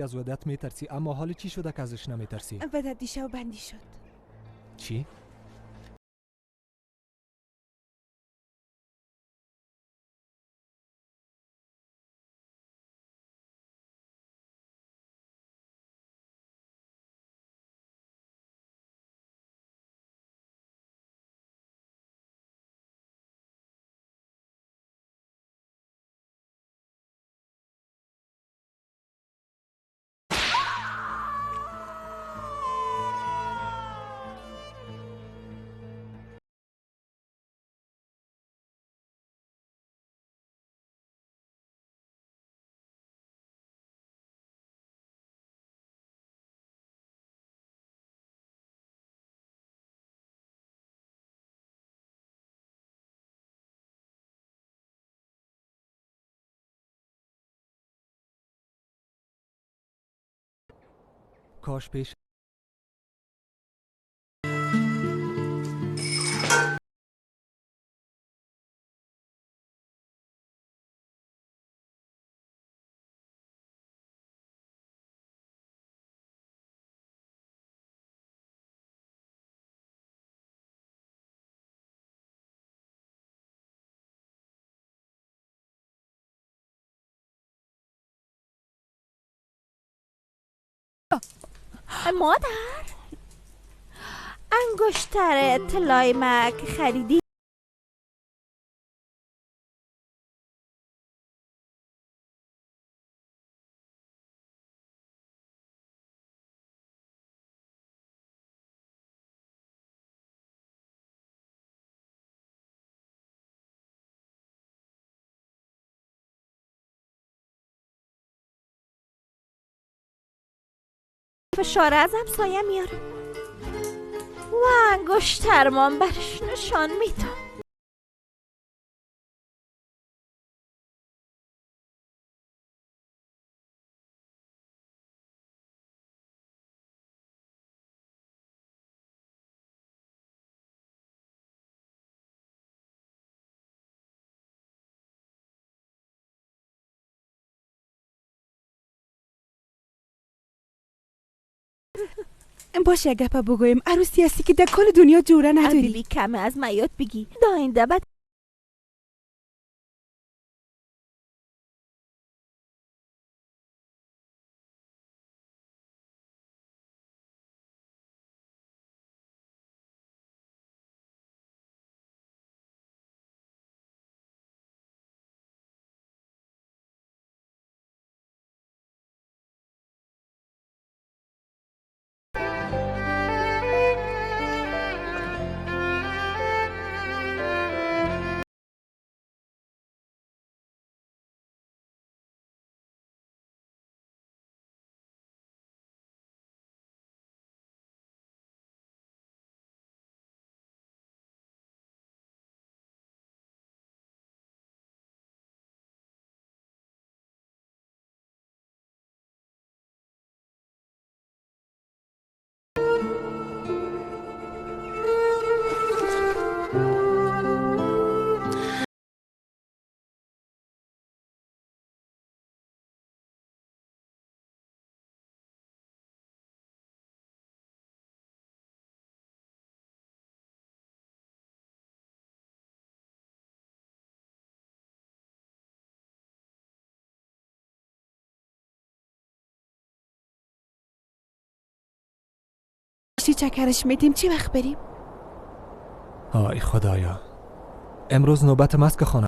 از ودت میترسی، اما حال چی شده که ازش نمیترسی؟ ودت دیشب بندی شد. چی؟ Кош пеш مادر، انگشتر طلای ما که خریدی فشاره از همسایه میاره و انگشترمان برش نشان میدم. باشه گپا بگویم، عروسی هستی که در کل دنیا جوره نداری. بیبی کمه از میاد بگی داینده بعد چکرش میدیم چی وقت بریم؟ آی خدایا، امروز نوبت ماست که خانه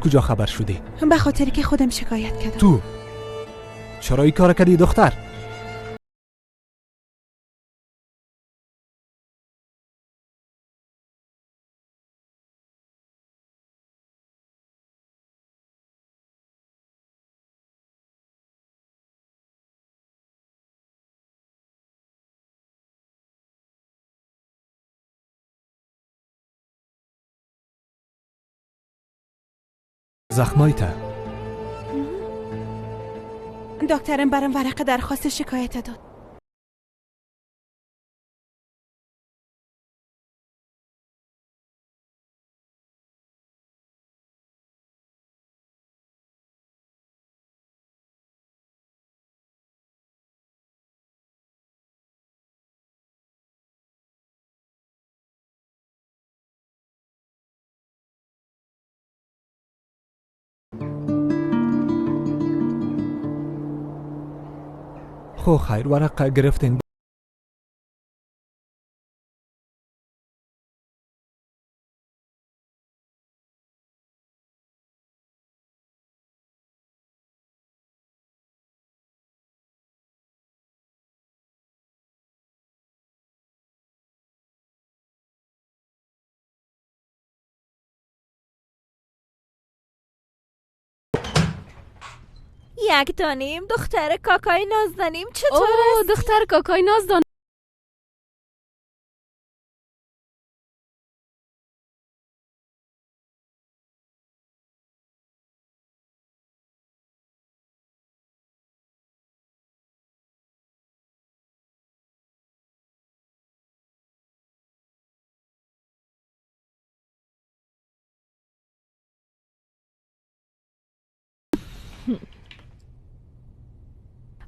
کجا خبر شدی؟ به خاطری که خودم شکایت کردم. تو چرا این کار کردی دختر؟ زخمایته. دکترم برام ورقه درخواست شکایت داد. خو خیر، ورقه گرفتین. یک دانیم دختر کاکای نازدانیم چطور است؟ دختر کاکای نازدان.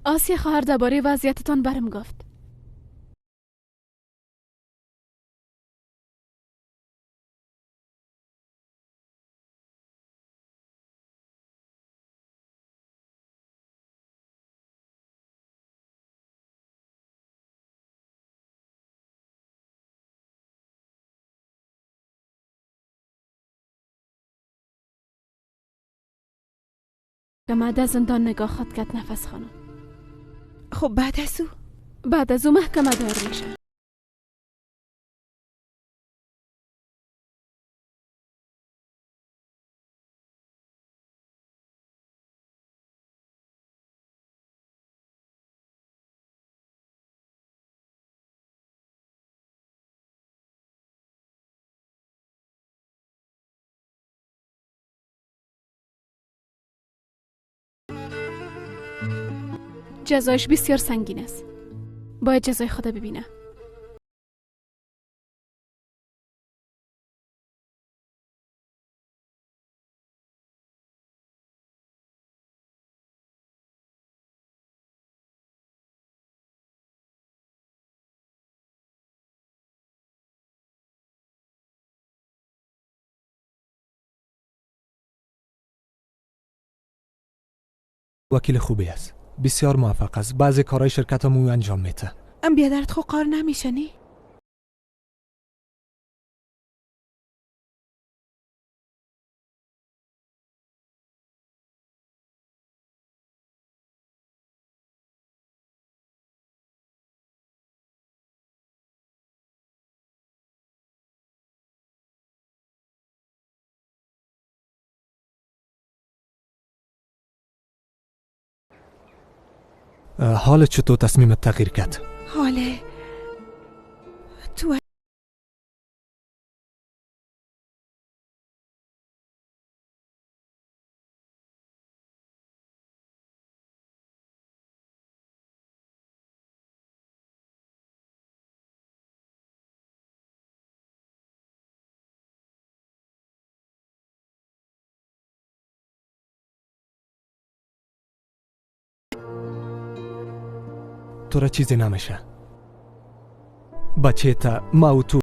آسیه خواهر درباره وضعیتتان برم گفت. محکمه زندان نگاه خواد کرد نفس خانم. خب بعد از او؟ بعد از او محکمه دار میشه. جزایش بسیار سنگین است. باید جزای خدا ببینه. وکیل خوبی است. بسیار موفق است. بعضی کارهای شرکت هم او انجام میده. ام بیادرت خو قار نمیشه نی؟ حال چطور تصمیم تغییر کرد؟ حاله تو تو را چیزی نمیشه. بچه تا ما و تو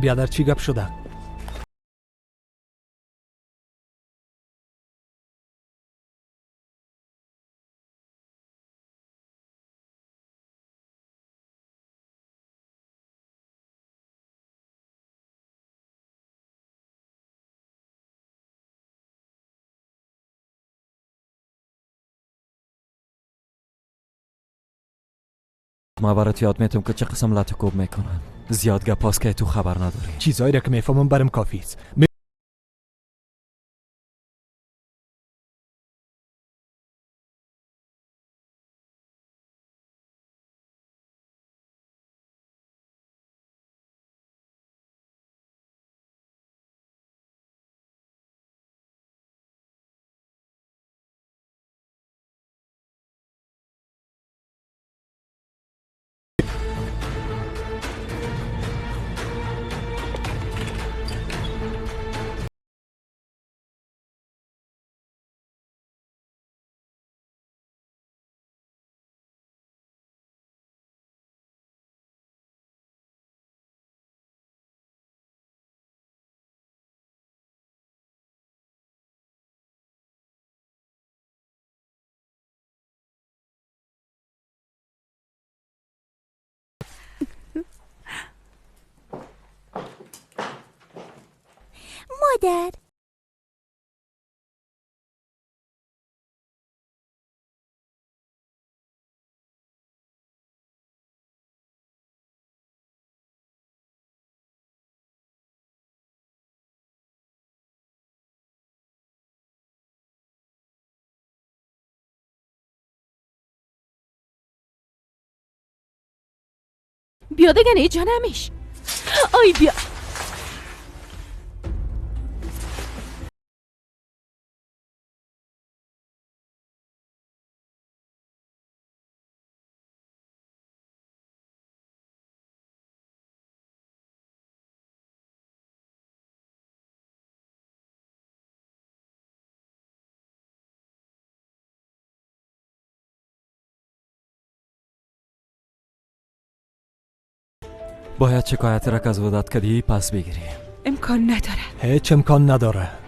بیادر چی گپ شده؟ ما برات یاد میتم که چه قسم لطو کوب میکنن. زیاد گپ هست که تو خبر نداری. چیزایی را که میفهمم برم کافی است. مادر. بیا دیگه اینجا نمیش. آی بیا. باید شکایت را که از وداد کردی پس بگیری. امکان نداره. هیچ امکان نداره.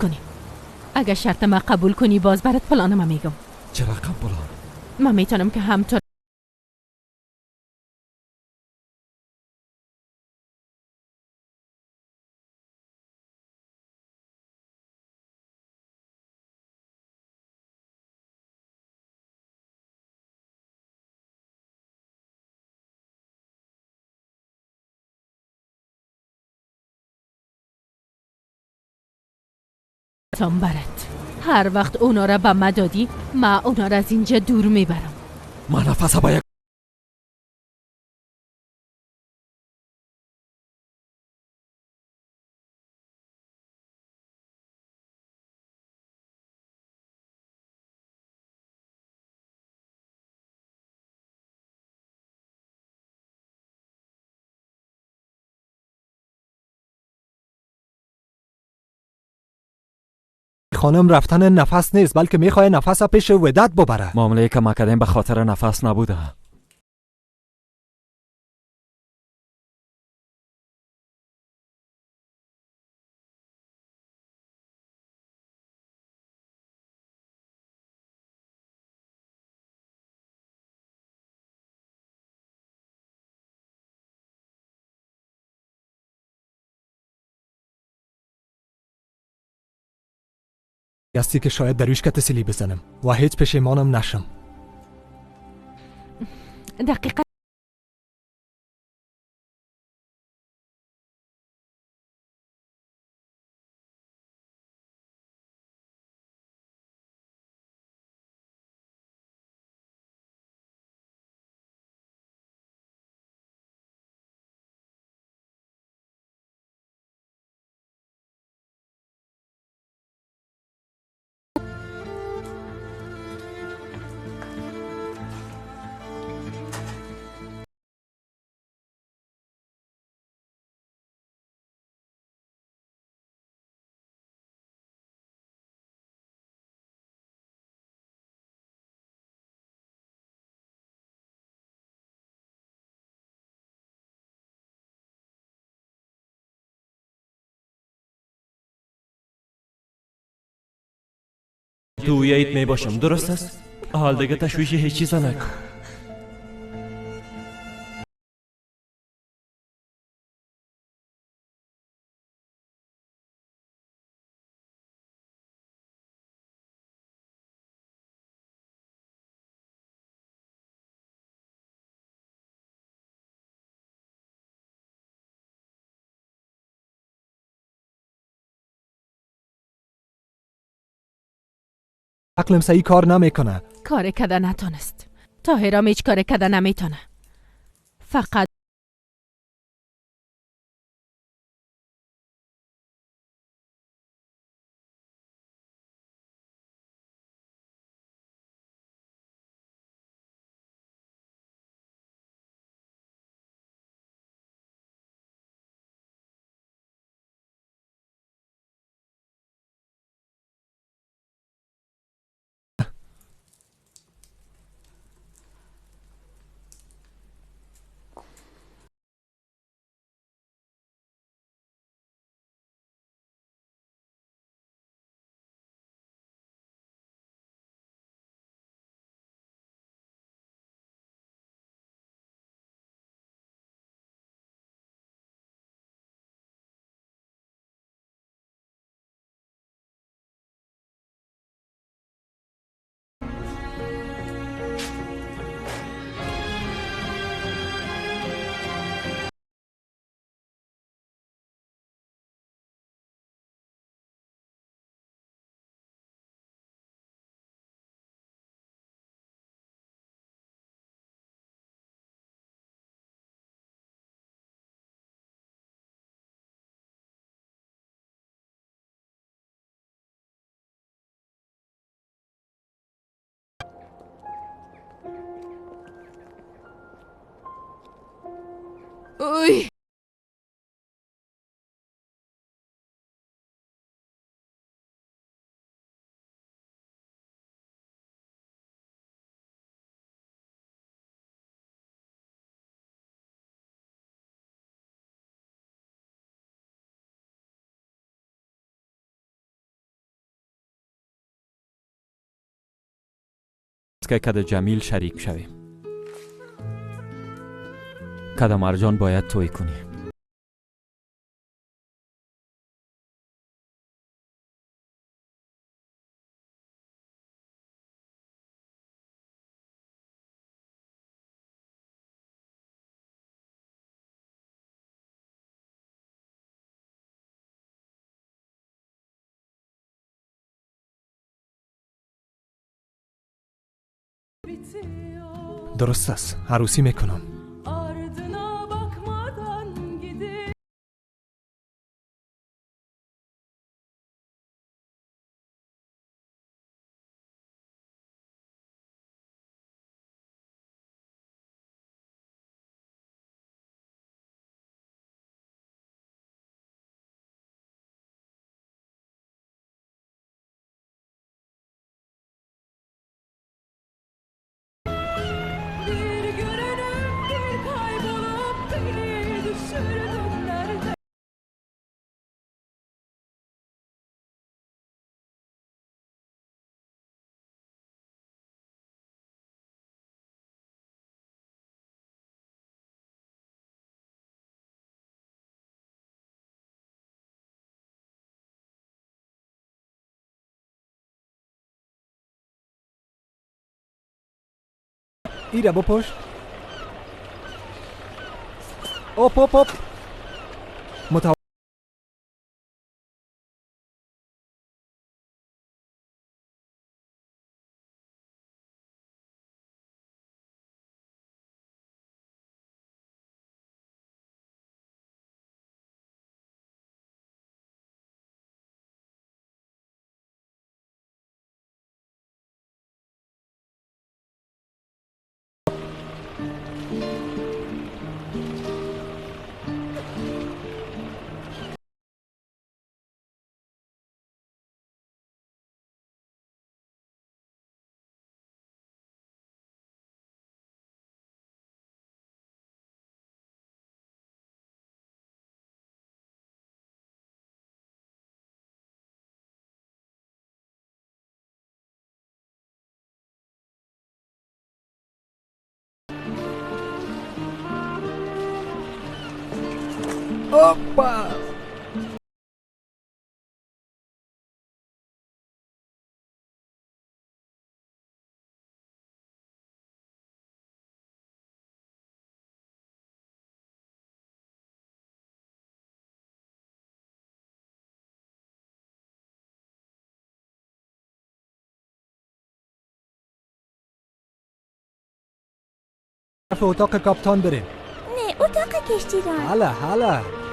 کنیم. اگر شرط ما قبول کنی باز برات پلان ما میگم. چه رقم پلان؟ من میتونم که هم تو برات. هر وقت اونا را به ما دادی ما اونا را از اینجا دور میبرم. ما نفس باید خانم رفتن نفس نیست، بلکه میخواه نفس پیش وداد ببره. معامله که ما کردیم به خاطر نفس نبوده. هستی که شاید درویش که تسلی بزنم و هیچ پشیمانم نشم. دقیقا توییت می باشم، درست است؟ حال دیگه تشویش هیچ چیز نکن. عقلم صحیح کار نمیکنه. کار کده نتونست. طاهرم هیچ کار کده نمیتونه. فقط Ой! کد جمیل شریک شویم. کد مرجان باید توی کنی. درست است، عروسی میکنم. ایره بپوش. اوپ اوپ اوپ. Опа! اتاق کاپتان بریم. نه، اتاق کشتیران. حالا حالا.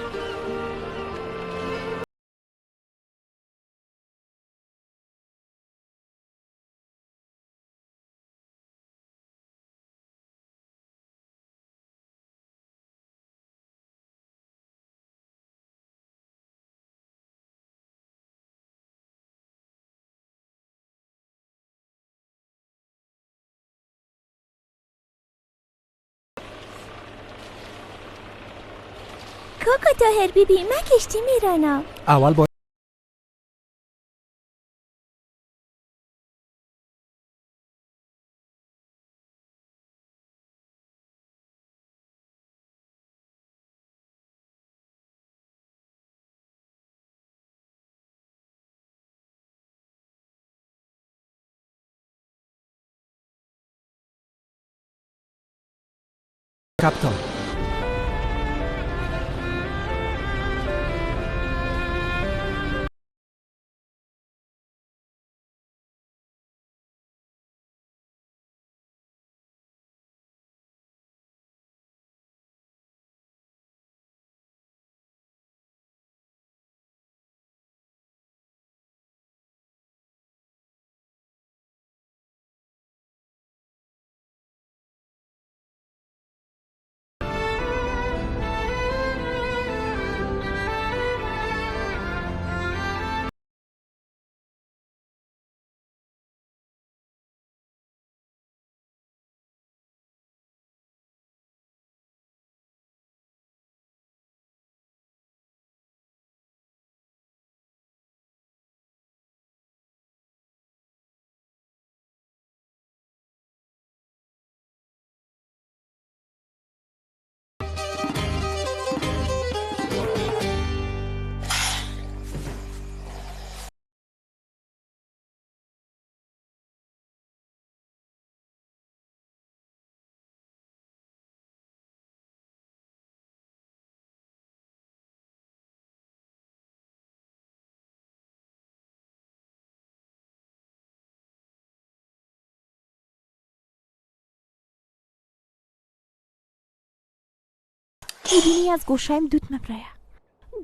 کاکا طاهر بیبی، من کشتی میرانم. اول باید کاپتان. میبینی از گوشایم دود مبرایه.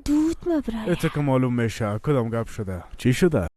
دود مبرایه. اتو که معلوم میشه کدام گپ شده؟ چی شده؟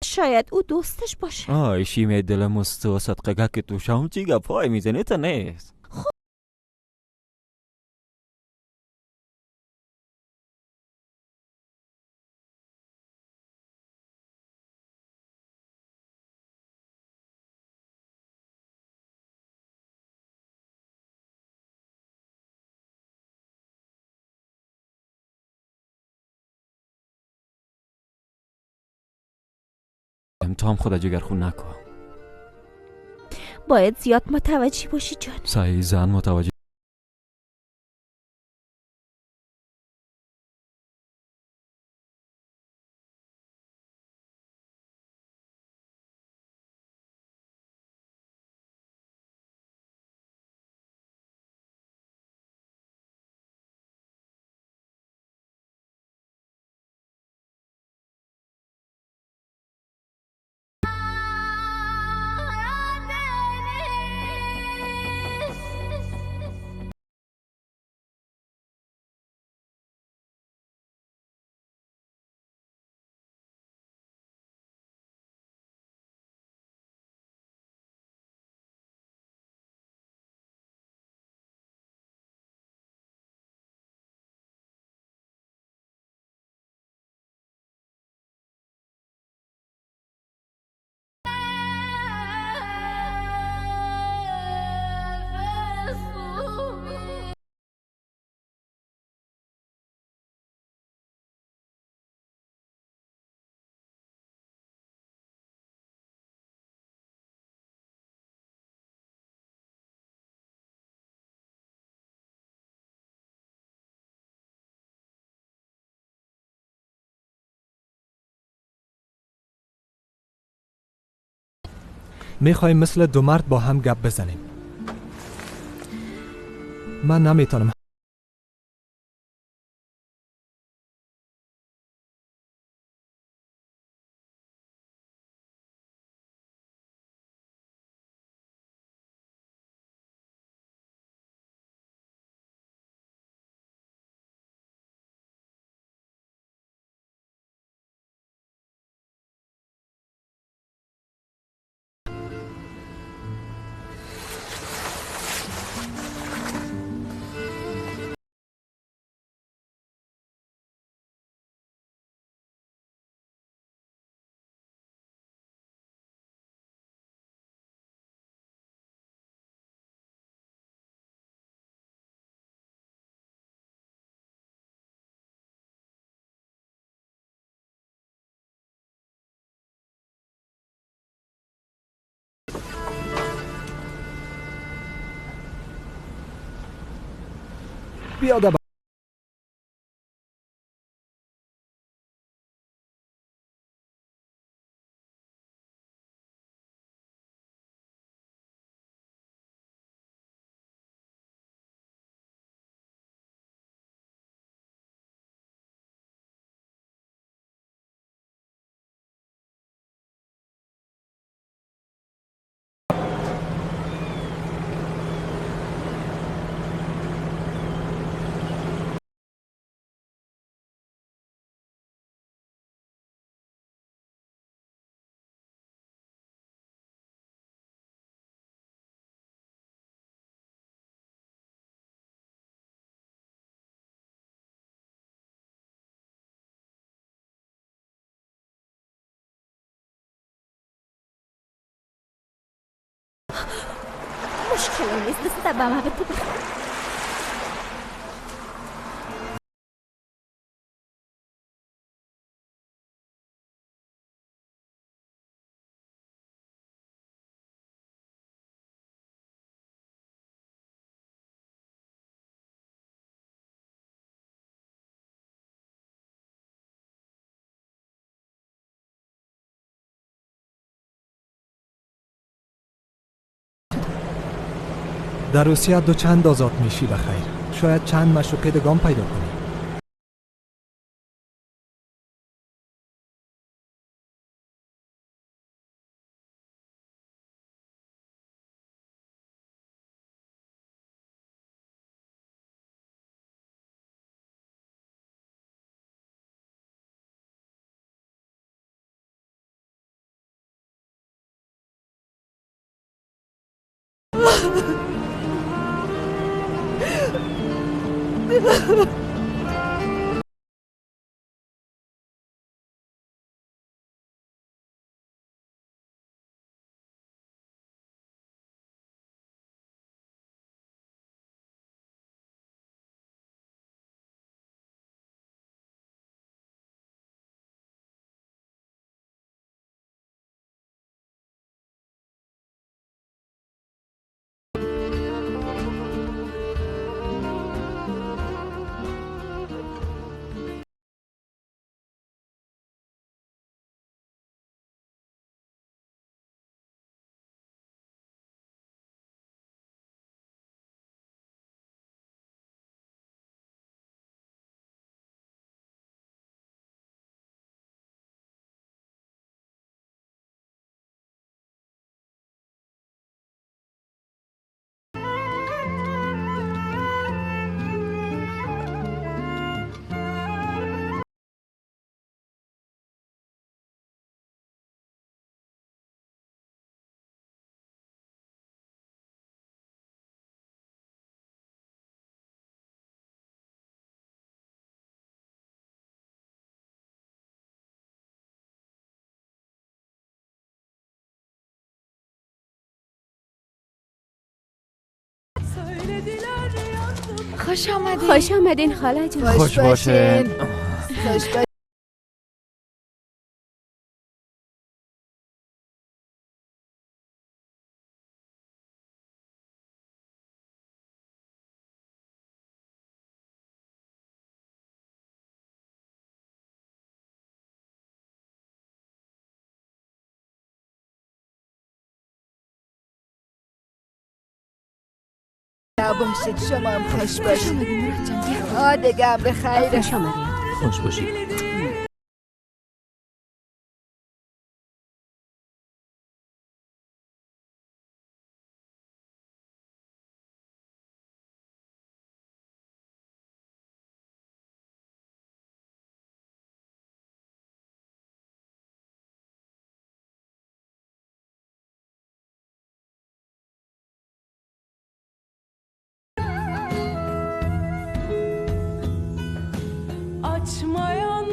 شاید او دوستش باشه. آی شیمه دل مستو صدقه که تو شام چی گپای میزنه تا نیست. خب تو هم خدا جگر خون نکن. باید زیاد متوجه باشی جان. سعی زن متوجه. میخوایم مثل دو مرد با هم گپ بزنیم. من نمیتونم بیادب. مشکلی نیست، دست به ما بده. در روسیه دو چند آزاد میشی بخیر، شاید چند مشوقه دگام پیدا کنی. خوش آمدین. خوش آمدین خاله جان. خوش باشین. خوش باشین. باشید شما هم خوش باشید. دیگه امر خیره. خوش آمدید. خوش باشید. Açmayan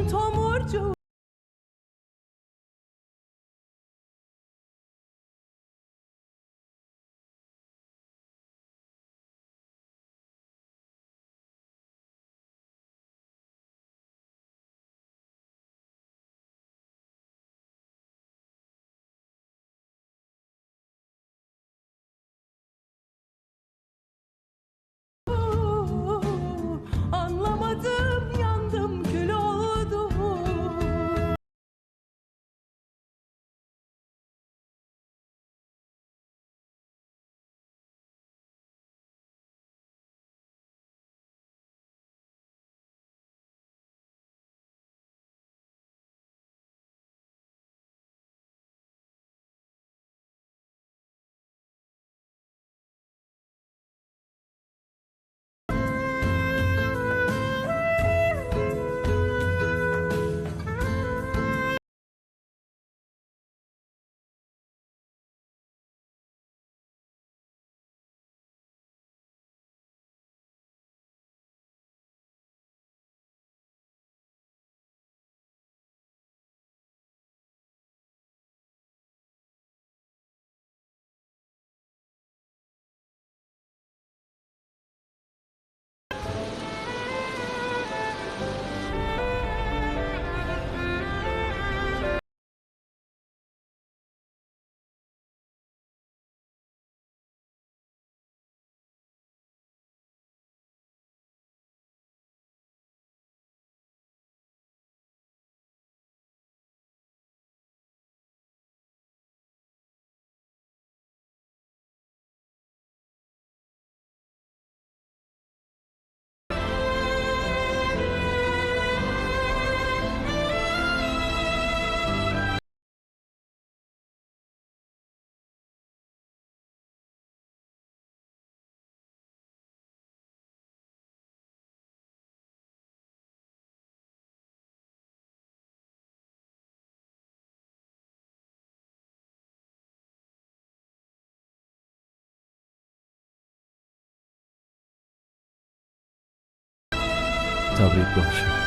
Табрик бошад.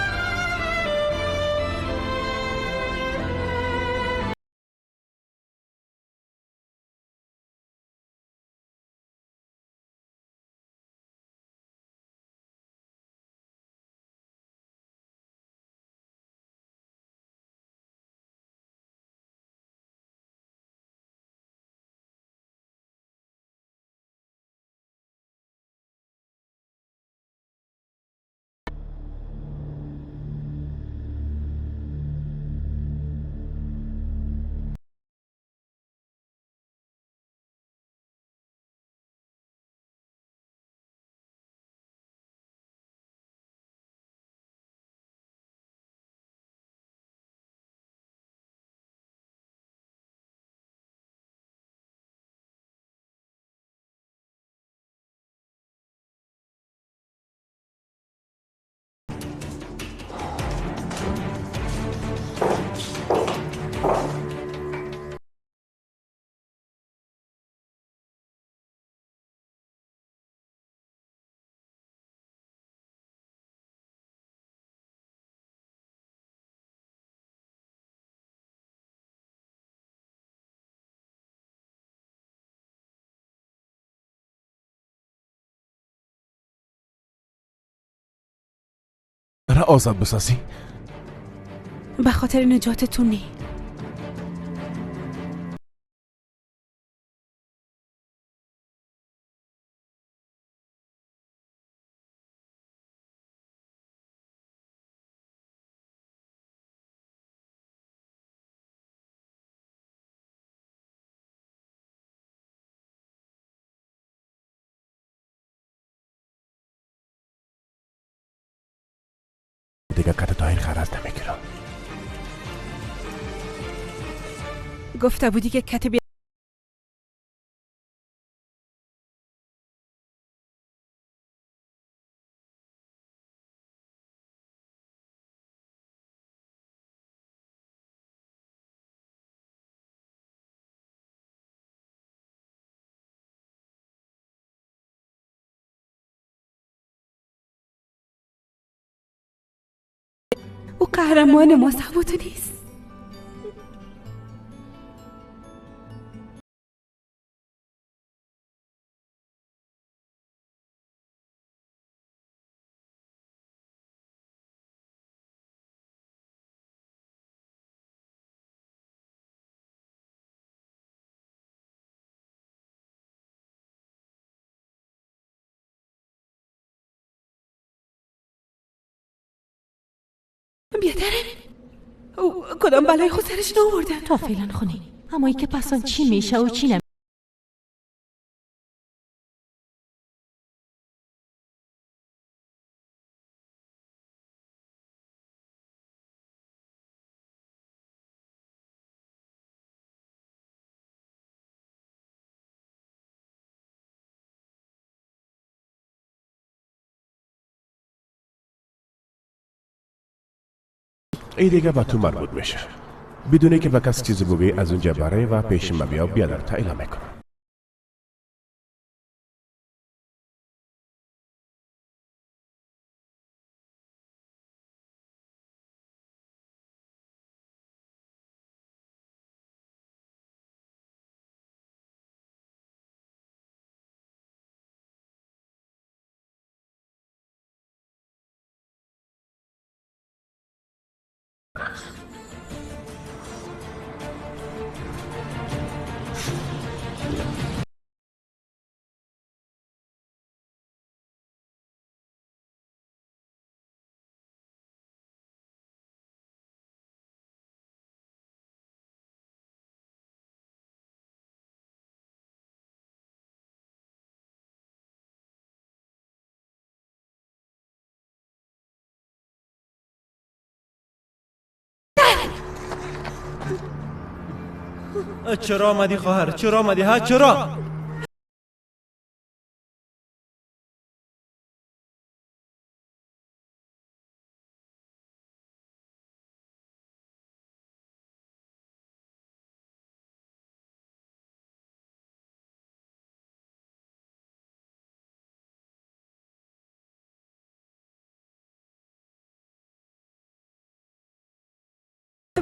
را آزاد بسازی؟ به خاطر نجاتتون نی. دیگه کت تاهیر خرز نمیگیرم. گفته بودی که کت او قهرمان ما تو نیست. بیادره او کدام بلای خود سرش نآوردن. تا فعلا خونی، اما ای که پسان چی میشه و چی ای دیگه به تو مربوط میشه. بدون که به کس چیزی بگویی از اونجا برای و پیش ما بیا، بیادر تا اعلام میکنم. چرا آمدی خواهر؟ چرا آمدی؟ ها چرا؟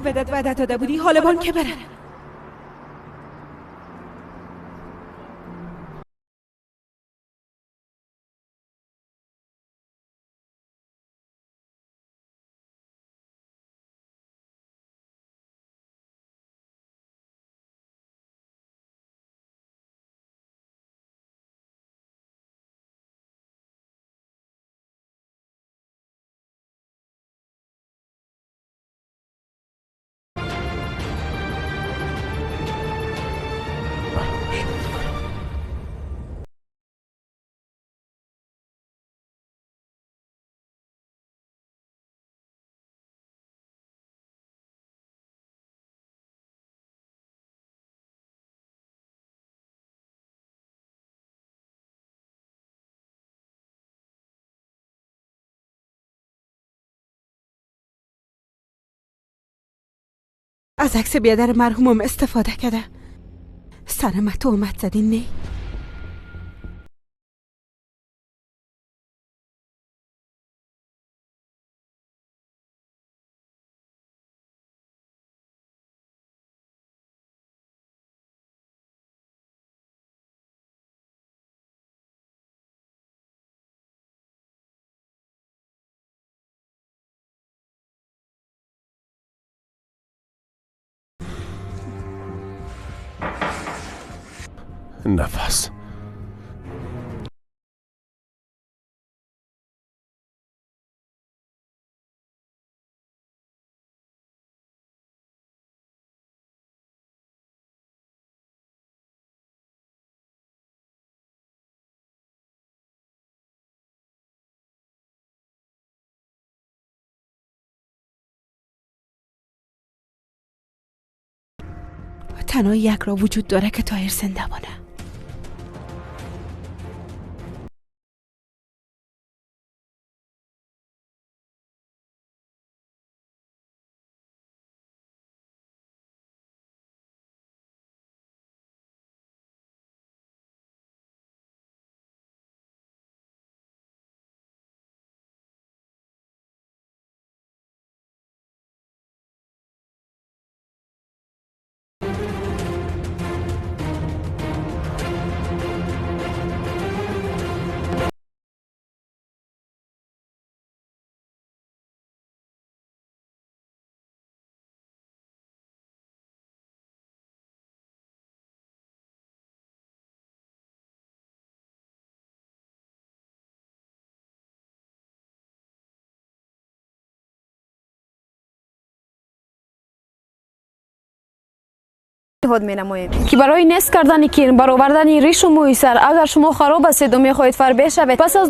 آقا وداد وعده داده بودی، حالا بانک بره. از عکس بیادر مرحومم استفاده کرده. سر ما تهمت زدین نه؟ نفس. تنها یک را وجود داره که طاهر زنده بانه. پیشنهاد می‌نماییم که برای نصف کردن کین، برآوردن ریش و موی سر، اگر شما خراب هستید و می‌خواهید فربه شوید، پس از